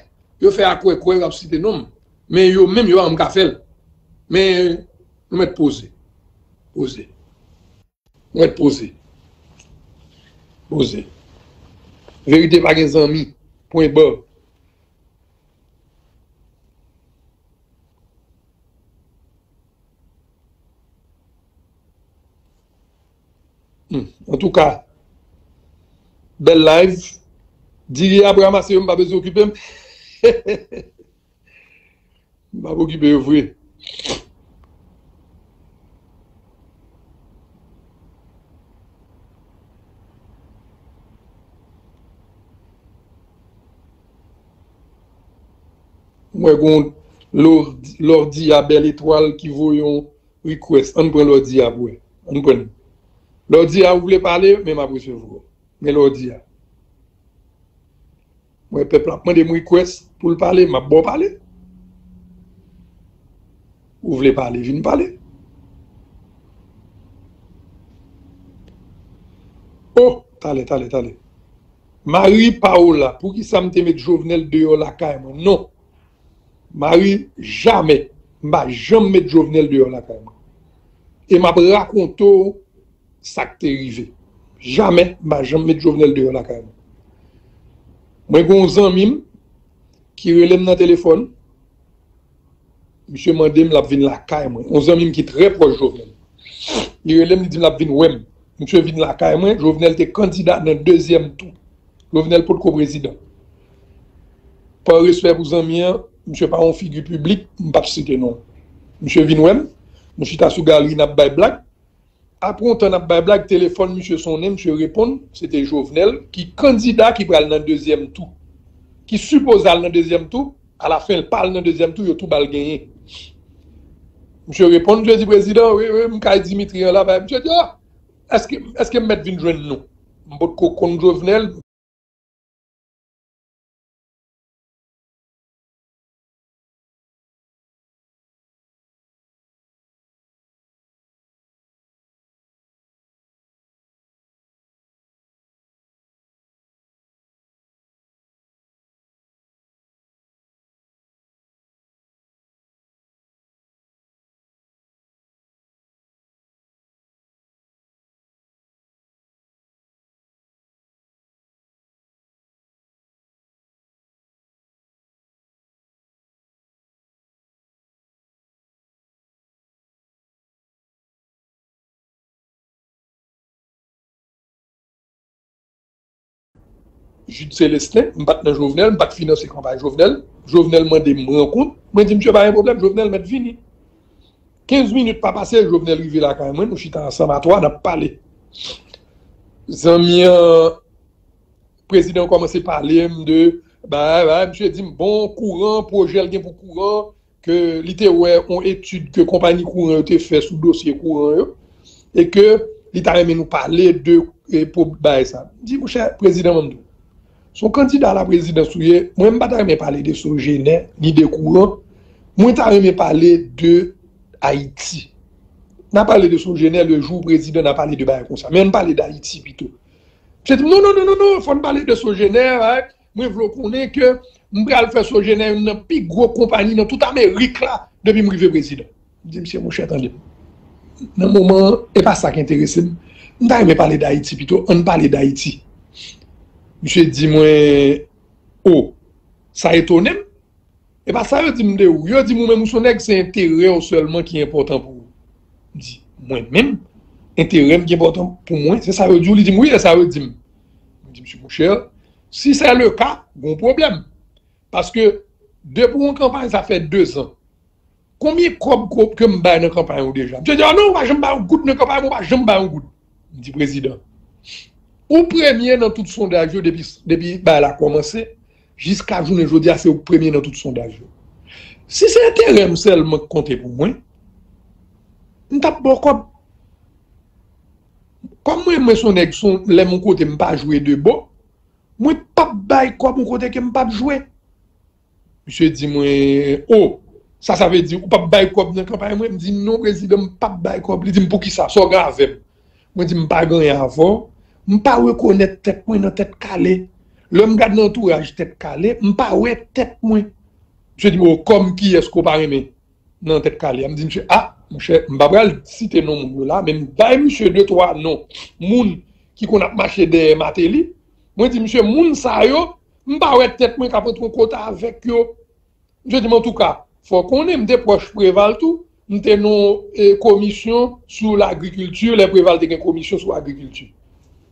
Yo fè akwèkwè, yo ap site non m. Men yo menm, yo pa menm ka fè l. Men nou mèt poze. Poze. Nou mèt poze. Poze. Verite pa gen zanmi. Pwen ba. Hmm. Antouka, bèl live. Diri ap ranmase yo, m pa bezwen okipe m. M pa okipe yo vre. Mwen gon Lordi, Lordi a Bèl Etwal ki voye yon request. Ann pran Lordi a pou wè. Ann pran. Lordi a ou vle pale, men m ap resevwa w. Men Lordi a. Mwen pèp la ap mande m request pou l pale, m ap ba w pale. Ou vle pale, vin pale. Oh, talè, talè, talè. Marie Paola, poukisa m te met Jovenel deyò lakay mwen? Non. Marie, jamè. M pa janm met Jovenel deyò lakay mwen. E m ap rakonte w sa k te rive. Jamè, m pa janm met Jovenel deyò lakay mwen. Mwen gen yon zanmi m ki rele m nan telefòn. Misye mande m l ap vin lakay mwen. Yon zanmi m ki trè pwòch Jovenel. Li rele m, li di m l ap vin wè m. Misye vin lakay mwen. Jovenel te kandida nan dezyèm tou. Jovenel potko prezidan. Pa respè pou zanmi an, misye pa yon figi piblik, m p ap site non l. Misye vin wè m, nou chita sou galri, n ap bay blag. Apre yon tan n ap bay blag, telefòn misye sonnen, misye reponn, se te Jovenel ki kandida ki pral nan dezyèm tou. Ki sipoze al nan dezyèm tou, alafen l pa al nan dezyèm tou, yo tou ba l genyen. Misye reponn, misye di, "Prezidan, wi, wi, m kay Dimitri an la." Misye di, "Ah, èske, èske m mèt vin jwenn nou?" M potko konn Jovenel. Jude Célestin, m pa t nan Jovenel, m pa t finanse kanpay Jovenel. Jovenel mande m rankont. Mwen di, "Misye, pa gen pwoblèm, Jovenel mèt vini." Kenz minit pa pase, Jovenel rive lakay mwen, nou chita ansanm a twa, n ap pale. Zanmi an, prezidan an kòmanse pale m de, ba, ba, misye di m, bon, kouran, pwojè l gen pou kouran, ke li te wè yon etid ke konpayi kouran yo te fè sou dosye kouran yo, e ke li ta renmen nou pale de, e, pou bagay sa. M di, monchè, prezidan, ban m di w, se yon kandida laprezidans ou ye, mwen, m pa ta renmen pale de Sogener, ni de kouran, mwen ta renmen pale de Ayiti. N a pale de Sogener le jou prezidan, n a pale de bagay konsa, men ann pale de Ayiti pito. Misye di, "Non, non, non, non, non, fò n pale de Sogener, mwen vle w konnen ke m pral fè Sogener youn nan pi gwo konpayi nan tout Amerik la depi m rive prezidan." M di, "Mesye, monchè, tande m. Nan moman an, e pa sa k enterese m. M ta renmen pale d Ayiti pito, ann pale d Ayiti. Misye di mwen, o, sa etone m. E pa sa yo di m de ou. Yo di m ou menm ou se yon nèg, se enterè w sèlman ki enpòtan pou ou. M di, mwen menm, enterè m ki enpòtan pou mwen, se sa yo di w? Li di m, wi, se sa yo di m. M di, misye, monchè, si se le ka, gon pwoblèm. Paske depi yon kanpay, sa fè dezan. Konbyen kòb ke m bay nan kanpay ou deja? Misye di, a non, ou pa janm bay yon goud nan kanpay mwen, ou pa janm bay yon goud. M di, prezidan, ou premye nan tout sondaj yo depi, depi bagay la kòmanse, jiska jounen jodi a, se ou k premye nan tout sondaj yo. Si se enterè m sèlman k konte pou mwen, m t ap ba w kòb. Kòm mwen, mwen se yon nèg, se yon, lè m yon kote, m pa jwe de bò, mwen p ap bay kòb yon kote ke m p ap jwe. Misye di mwen, o, sa, sa vle di ou p ap bay kòb nan kanpay mwen? M di, non, prezidan, m p ap bay kòb. Li di m, poukisa? Sa w gen avè m? Mwen di, m pa gen anyen avè w. M pa rekonèt tèt mwen nan Tèt Kale. Lè m gad nan antouraj Tèt Kale, m pa wè tèt mwen. Misye di m, o, kòm kiyès ke w pa renmen nan Tèt Kale a? M di misye, a, monchè, m pa pral site non moun yo la, men m bay misye de twa non moun ki konn ap mache dèyè Martelly. Mwen di misye, moun sa yo, m pa wè tèt mwen k ap antre yon kota avèk yo. Misye di m, antouka, fò w konnen, m te pwòch Preval tou, m te nan yon, e, komisyon sou lagrikilti, lè Preval te gen komisyon sou agrikilti.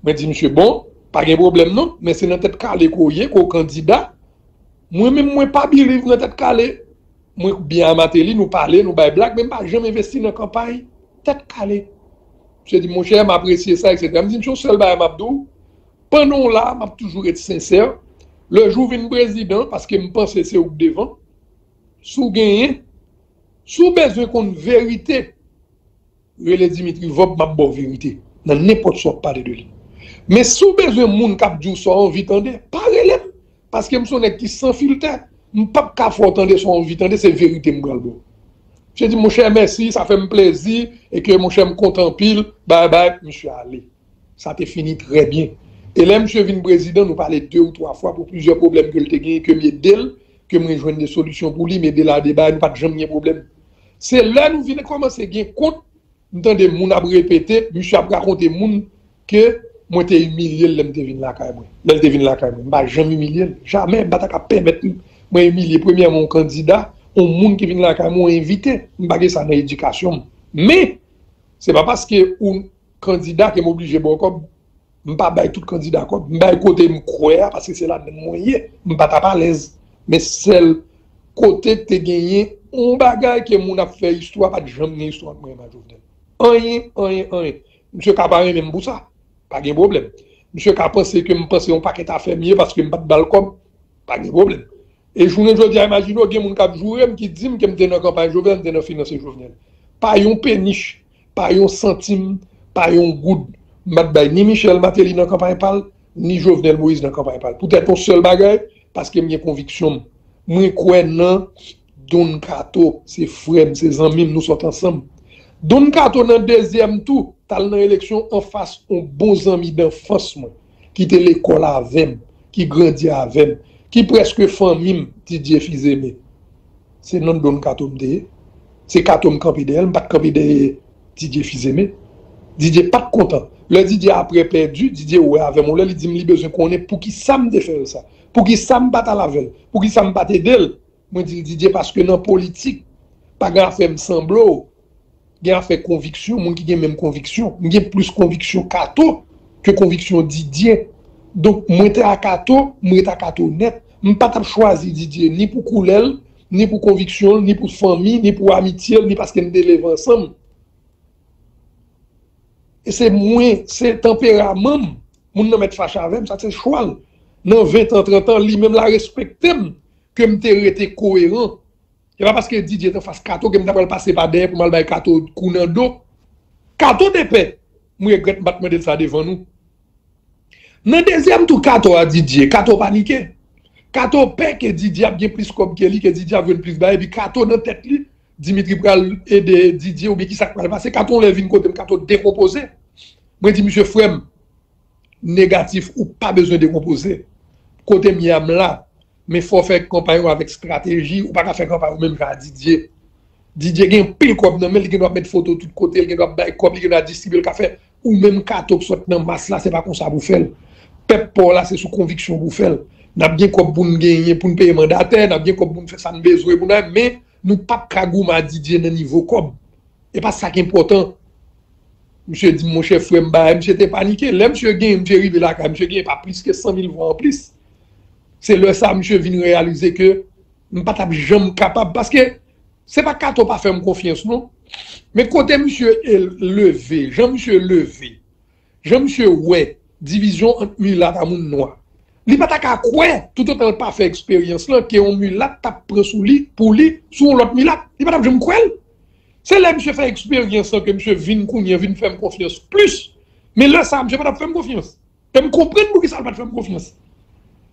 Mwen di misye, bon, pa gen pwoblèm non, men se nan Tèt Kale ke w ye, ke w kandida. Mwen menm, mwen pa believe nan Tèt Kale. Mwen byen a Martelly, nou pale, nou bay blag, men m pa janm envesti nan kanpay Tèt Kale. Misye di, monchè, m apresye sa, etsetera. M di, misye, yon sèl bagay m ap di w, pandan w la, m ap toujou ret sensè. Lè jou w vin prezidan, paske m panse se ou k devan, si w genyen, si w bezwen konn verite, rele Dimitri Vorbe, m ap ba w verite. Nan nenpòt sa w ap pale de li. Men si w bezwen moun k ap di w sa w anvi tande, pa rele m. Paske m se yon nèg ki san filtè. M p ap ka fè w tande sa w anvi tande, se verite m pral ba w. Misye di, monchè, mèsi, sa fè m plezi, e ke, monchè, m kontan anpil, bay bay, misye ale. Sa te fini trè byen. E lè misye vin prezidan, nou pale de ou twa fwa pou plizyè pwoblèm ke l te genyen, ke m ede l, ke mwen jwenn de solisyon pou li, m ede l a de bagay, nou pa t janm gen pwoblèm. Se lè nou vin kòmanse gen kont, m tande moun ap repete, misye ap rakonte moun ke mwen te imilye l lè m te vin lakay mwen. Lè l te vin lakay mwen, m pa janm imilye l. Jamè, m pa ta ka pèmèt mwen imilye, premyèman, yon kandida, yon moun ki vin lakay mwen, yon envite. M pa gen sa nan edikasyon m. Men, se pa paske ou kandida ke m oblije ba w kòb. M pa bay tout kandida kòb. M bay kote m kwè a, paske se ladan mwen ye. M pa t ap alèz. Men sèl kote k te genyen yon bagay ke moun ap fè istwa, pa t janm gen istwa ant mwen menm ak Jovenel. Anyen, anyen, anyen. Misye ka pa renmen m pou sa. Pa gen pwoblèm. Misye ka panse ke m panse yon pakèt afè m ye paske m pa t ba l kòb. Pa gen pwoblèm. E jounen jodi a, imajine w, gen moun k ap joure m, ki di m ke m te nan kanpay Jovenel, m te nan finanse Jovenel. Pa yon penich, pa yon santim, pa yon goud, m pa t bay ni Michel Martelly nan kanpay pa l, ni Jovenel Moïse nan kanpay pa l. Poutèt yon sèl bagay, paske m gen konviksyon m. Mwen kwè nan Don Kato, se frè m, se zanmi m, nou sot ansanm. Don Kato nan dezyèm tou, t al nan eleksyon anfas yon bon zanmi danfans mwen, ki te lekòl avè m, ki grandi avè m, ki prèske fanmi m, Didier Fils-Aimé. Se nan Don Kato m te ye. Se Kato m kanpe dèyè l, m pa t kanpe dèyè Didier Fils-Aimé. Didier pa t kontan. Lè Didier apre pèdi, Didier wè avè m yon lè, li di m li bezwen konnen poukisa m te fè l sa. Poukisa m pa t al avè l. Poukisa m pa t ede l. Mwen di l, Didier, paske nan politik, pa gen afè m sanble w. Gen afè konviksyon, moun ki gen menm konviksyon. M gen plis konviksyon Kato ke konviksyon Didier. Donk, mwen te a Kato, m ret a Kato nèt. M pa t ap chwazi Didier ni pou koulè l, ni pou konviksyon l, ni pou fanmi, ni pou amitye l, ni paske n te leve ansanm. E se mwen, se tanperaman m. Moun nan mèt fache avè m, sa se chwa l. Nan ven tan, trant tan, li menm l a respekte m, ke m te rete koeran. Se pa paske Didier t anfas Kato ke m ta pral pase pa dèyè pou m al bay Kato kou nan do. Kato te pè. M regrèt m pa t mande l sa devan nou. Nan dezyèm tou, Kato a Didier. Kato panike. Kato pè ke Didier ap gen plis kòb ke li, ke Didier ap jwenn plis bagay. Epi Kato nan tèt li, Dimitri pral ede Didier oubyen kisa k pral pase. Kato yon lè vin kote m, Kato dekonpoze. Mwen di, misye, frè m, negatif, ou pa bezwen dekonpoze. Kote m ye a, m la. Men fò w fè kanpay ou avèk estrateji, ou pa ka fè kanpay ou menm jan a Didier. Didier gen anpil kòb nan men l, li gen dwa met foto tout kote, li gen dwa bay kòb, li gen dwa distribye, l ka fè Ou menm Kato k sot nan mas la, se pa konsa pou fè l. Pèp pa w la, se sou konviksyon pou fè l. N ap gen kòb pou n genyen, pou n peye mandatè, n ap gen kòb pou n fè sa n bezwen pou n fè, men nou p ap ka goumen a Didye nan nivo kòb. E pa sa k enpòtan. Misye di m, monchè, frè m, bagay, misye te panike. Lè misye genyen, misye rive lakay, misye genyen pa plis ke san mil vwa anplis. Se lè sa a misye vin reyalize ke m pa t ap janm kapab. Paske se pa Kato pa fè m konfyans, non. Men kote misye e leve, jan misye leve, jan misye wè divizyon ant milat a moun nwa, li pa ta ka kwè, toutotan l pa fè eksperyans lan, ke yon milat t ap pran sou li, pou li, sou yon lòt milat. Li pa t ap janm kwè l. Se lè misye fè eksperyans lan ke misye vin kounye a, vin fè m konfyans plis. Men lè sa a, misye pa t ap fè m konfyans. E m konprann poukisa l pa t fè m konfyans.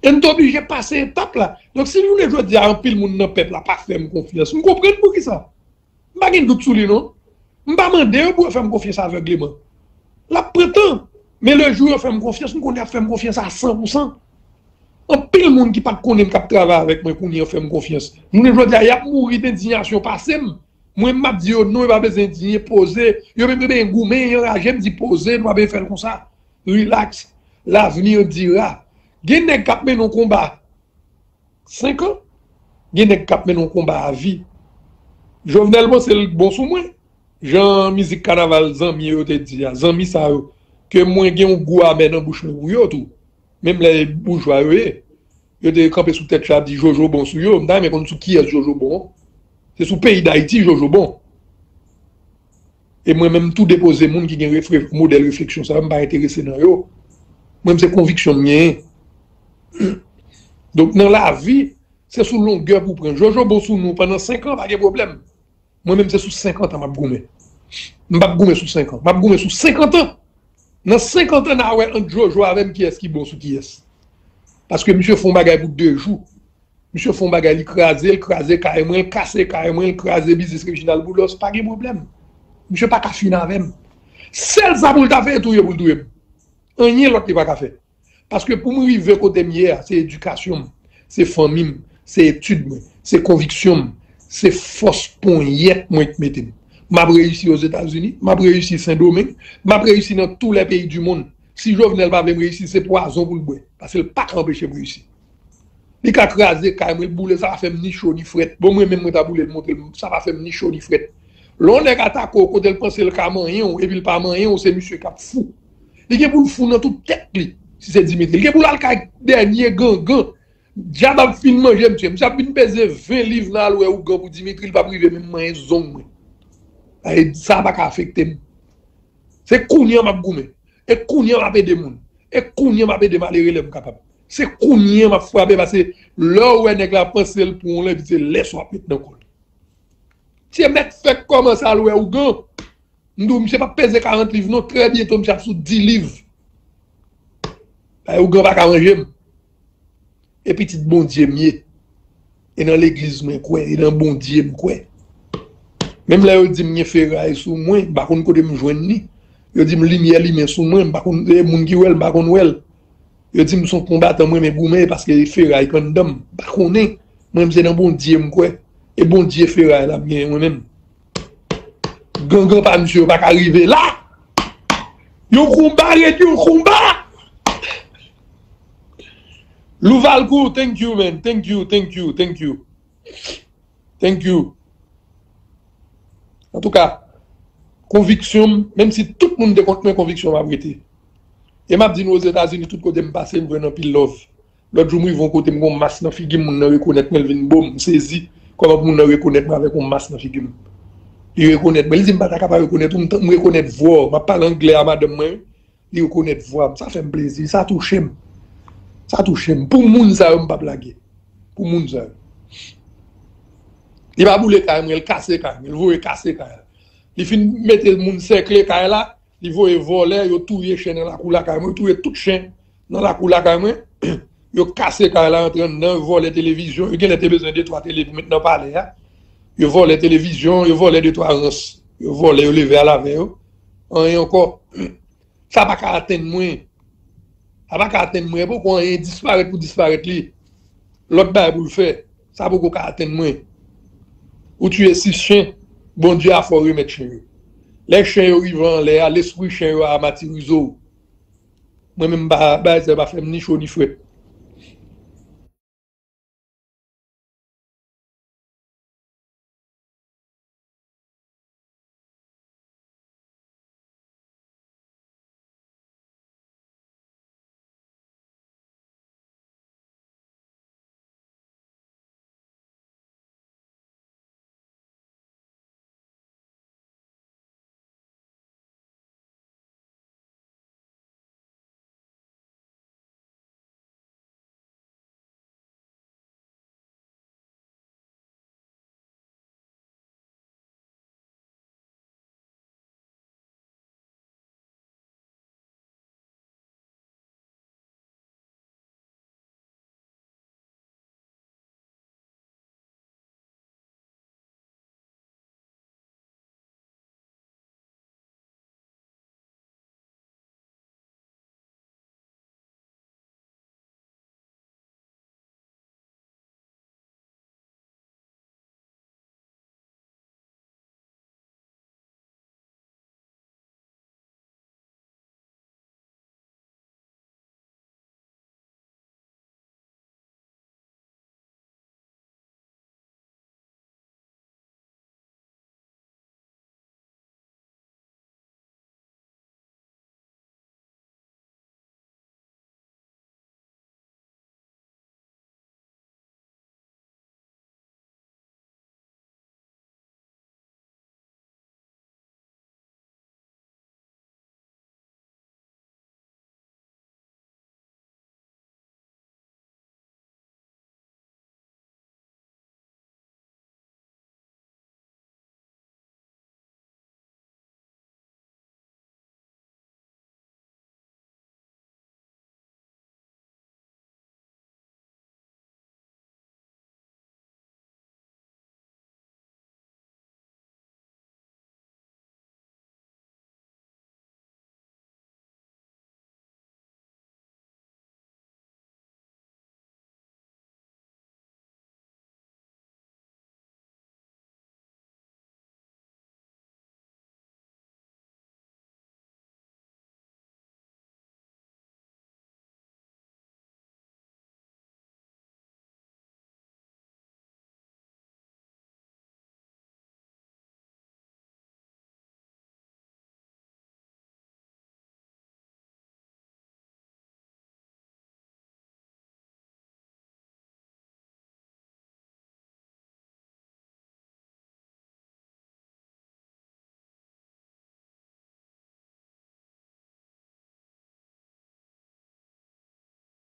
E m te oblije pase etap la. Donk, si jounen jodi a, anpil moun nan pèp la pa fè m konfyans, m konprann poukisa. M pa gen dout sou li, non. M pa mande yo pou yo fè m konfyans avègleman. L ap pran tan. Men lejou yo fè m konfyans, m konnen y ap fè m konfyans a san pou san. Anpil moun ki pa t konnen m k ap travay avèk mwen kounye a fè m konfyans. Jounen jodi a, y ap mouri dendiyasyon pase m. Mwen, m ap di yo, non, yo pa bezwen endiyen, poze. Yo menm, yo bezwen goumen, yo anraje, m di, poze, nou pa bezwen fè l konsa. Relax. L'avenir dira. Gen nèg k ap mennen yon konba senk an, gen nèg k ap mennen yon konba a vi. Jovenel panse l bon sou mwen. Jan mizik kanaval zanmi yo te di a, zanmi sa yo, ke mwen gen yon gou amè nan bouch mwen pou yo tou. Menm lè boujwa yo ye. Yo te kanpe sou tèt yo ap di Jojo bon sou yo. M ta renmen konn sou kiyès Jojo bon an. Se sou peyi Dayiti Jojo bon. E mwen menm tou depoze moun ki gen refle-, modèl refleksyon sa yo, m pa enterese nan yo. Mwen menm se konviksyon m genyen. Donk nan lavi, se sou longè pou pran. Jojo bon sou nou pandan senk an, pa gen pwoblèm. Mwen menm se sou senkant an m ap goumen. M p ap goumen sou senk an. M ap goumen sou senkant an. Nan senkant an, n a wè ant Jojo avè m kiyès ki bon sou kiyès. Paske misye fè yon bagay pou de jou. Misye fè yon bagay, li kraze, l kraze kay mwen, l kase kay mwen, l kraze biznis Reginald Boulos, pa gen pwoblèm. Misye pa ka fin avè m. Sèl sa pou l ta fè, e touye pou l touye m. Anyen lòt li pa ka fè. Paske pou m rive kote m ye a, se edikasyon m, se fanmi m, se etid mwen, se konviksyon m, se fòs ponyèt mwen k mete m. M ap reyisi Ozetazini, m ap reyisi Sendomeng, m ap reyisi nan tou lè peyi di monn. Si Jovenel pa vle m reyisi, se pwazon pou l bwè, paske l pa ka anpeche m reyisi. Li ka kraze kay mwen, l boule, sa pa fè m ni cho ni frèt. Bon, mwen menm, mwen ta boule l, montre l, sa pa fè m ni cho ni frèt. Lè yon nèg atake w kote l panse l ka manyen w, epi l pa manyen w, se misye k ap fou. Li gen pou l fou nan tout tèt li, si se Dimitri. Li gen pou l al kay dènye gangan. Dyab ap fin manje misye. Misye ap vin peze ven liv nan al wè ougan pou Dimitri, li p ap rive menm manyen zong mwen. Sa pa ka afekte m. Se kounye a m ap goumen. E kounye a m ap ede moun. E kounye a m ap ede malere lè m kapab. Se kounye a m ap frape, paske lè w wè nèg la panse l pou w, lè se lè sa w ap met nan kò l. Tye mèt fèk kòmanse al wè ougan. M di w, misye p ap peze karant liv non, trè byento misye ap sou dis liv. Bagay ougan pa ka manje m. E pitit Bondye m ye. E nan legliz mwen kwè, e nan Bondye m kwè. Menm lè yo di m gen feray sou mwen, m pa konn kote m jwenn li. Yo di m limyè limen sou mwen, m pa konn, e moun ki wè l, m pa konn wè l. Yo di m se yon konbatan mwen, men goumen, paske feray k anndan m. M pa konnen. Mwen, m se nan Bondye m kwè. E Bondye feray la m genyen mwen menm. Gangan pa misye yo pa ka rive la. Yon konba ret yon konba. Louvalcourt, thank you, man. Thank you, thank you, thank you. Thank you. Antouka, konviksyon m, menm si tout moun te kont mwen, konviksyon m ap rete. E m ap di nou, Ozetazini, tout kote m pase, m jwenn anpil love. Lòt jou, m rive yon kote, m gen yon mas nan figi m, moun nan rekonèt mwen, l vin bo m, m sezi. Kòman pou moun nan rekonèt mwen avèk yon mas nan figi m? Li rekonèt mwen. Li di m pa ta ka pa rekonèt ou, m t-, m rekonèt vwa w. M ap pale anglè a madanm mwen, wi. Li rekonèt vwa m. Sa fè m plezi, sa touche m. Sa touche m. Pou moun sa yo, m p ap lage. Pou moun sa yo. Li pa boule kay mwen, l kase kay mwen, l voye kase kay la. Li fin mete moun sèkle kay la, li voye vòlè, yo touye chen nan lakou lakay mwen, yo touye tout chen nan lakou lakay mwen. Yo kase kay la, antre anndan, yo vòlè televizyon, yo genlè te bezwen de twa tele pou met nan palè a. Yo vòlè televizyon, yo vòlè de twa rans. Yo vòlè, yo leve al avè yo. Anyen ankò. Sa pa ka atenn mwen. Sa pa ka atenn mwen. Poko anyen disparèt pou disparèt li. Lòt bagay pou l fè. Sa poko ka atenn mwen. Ou tiye sis chen, Bondye a fè w remèt chen yo. Lè chen yo rive anlè a, lespri chen yo a matirize w. Mwen menm, bagay sa pa fè m ni cho ni frèt.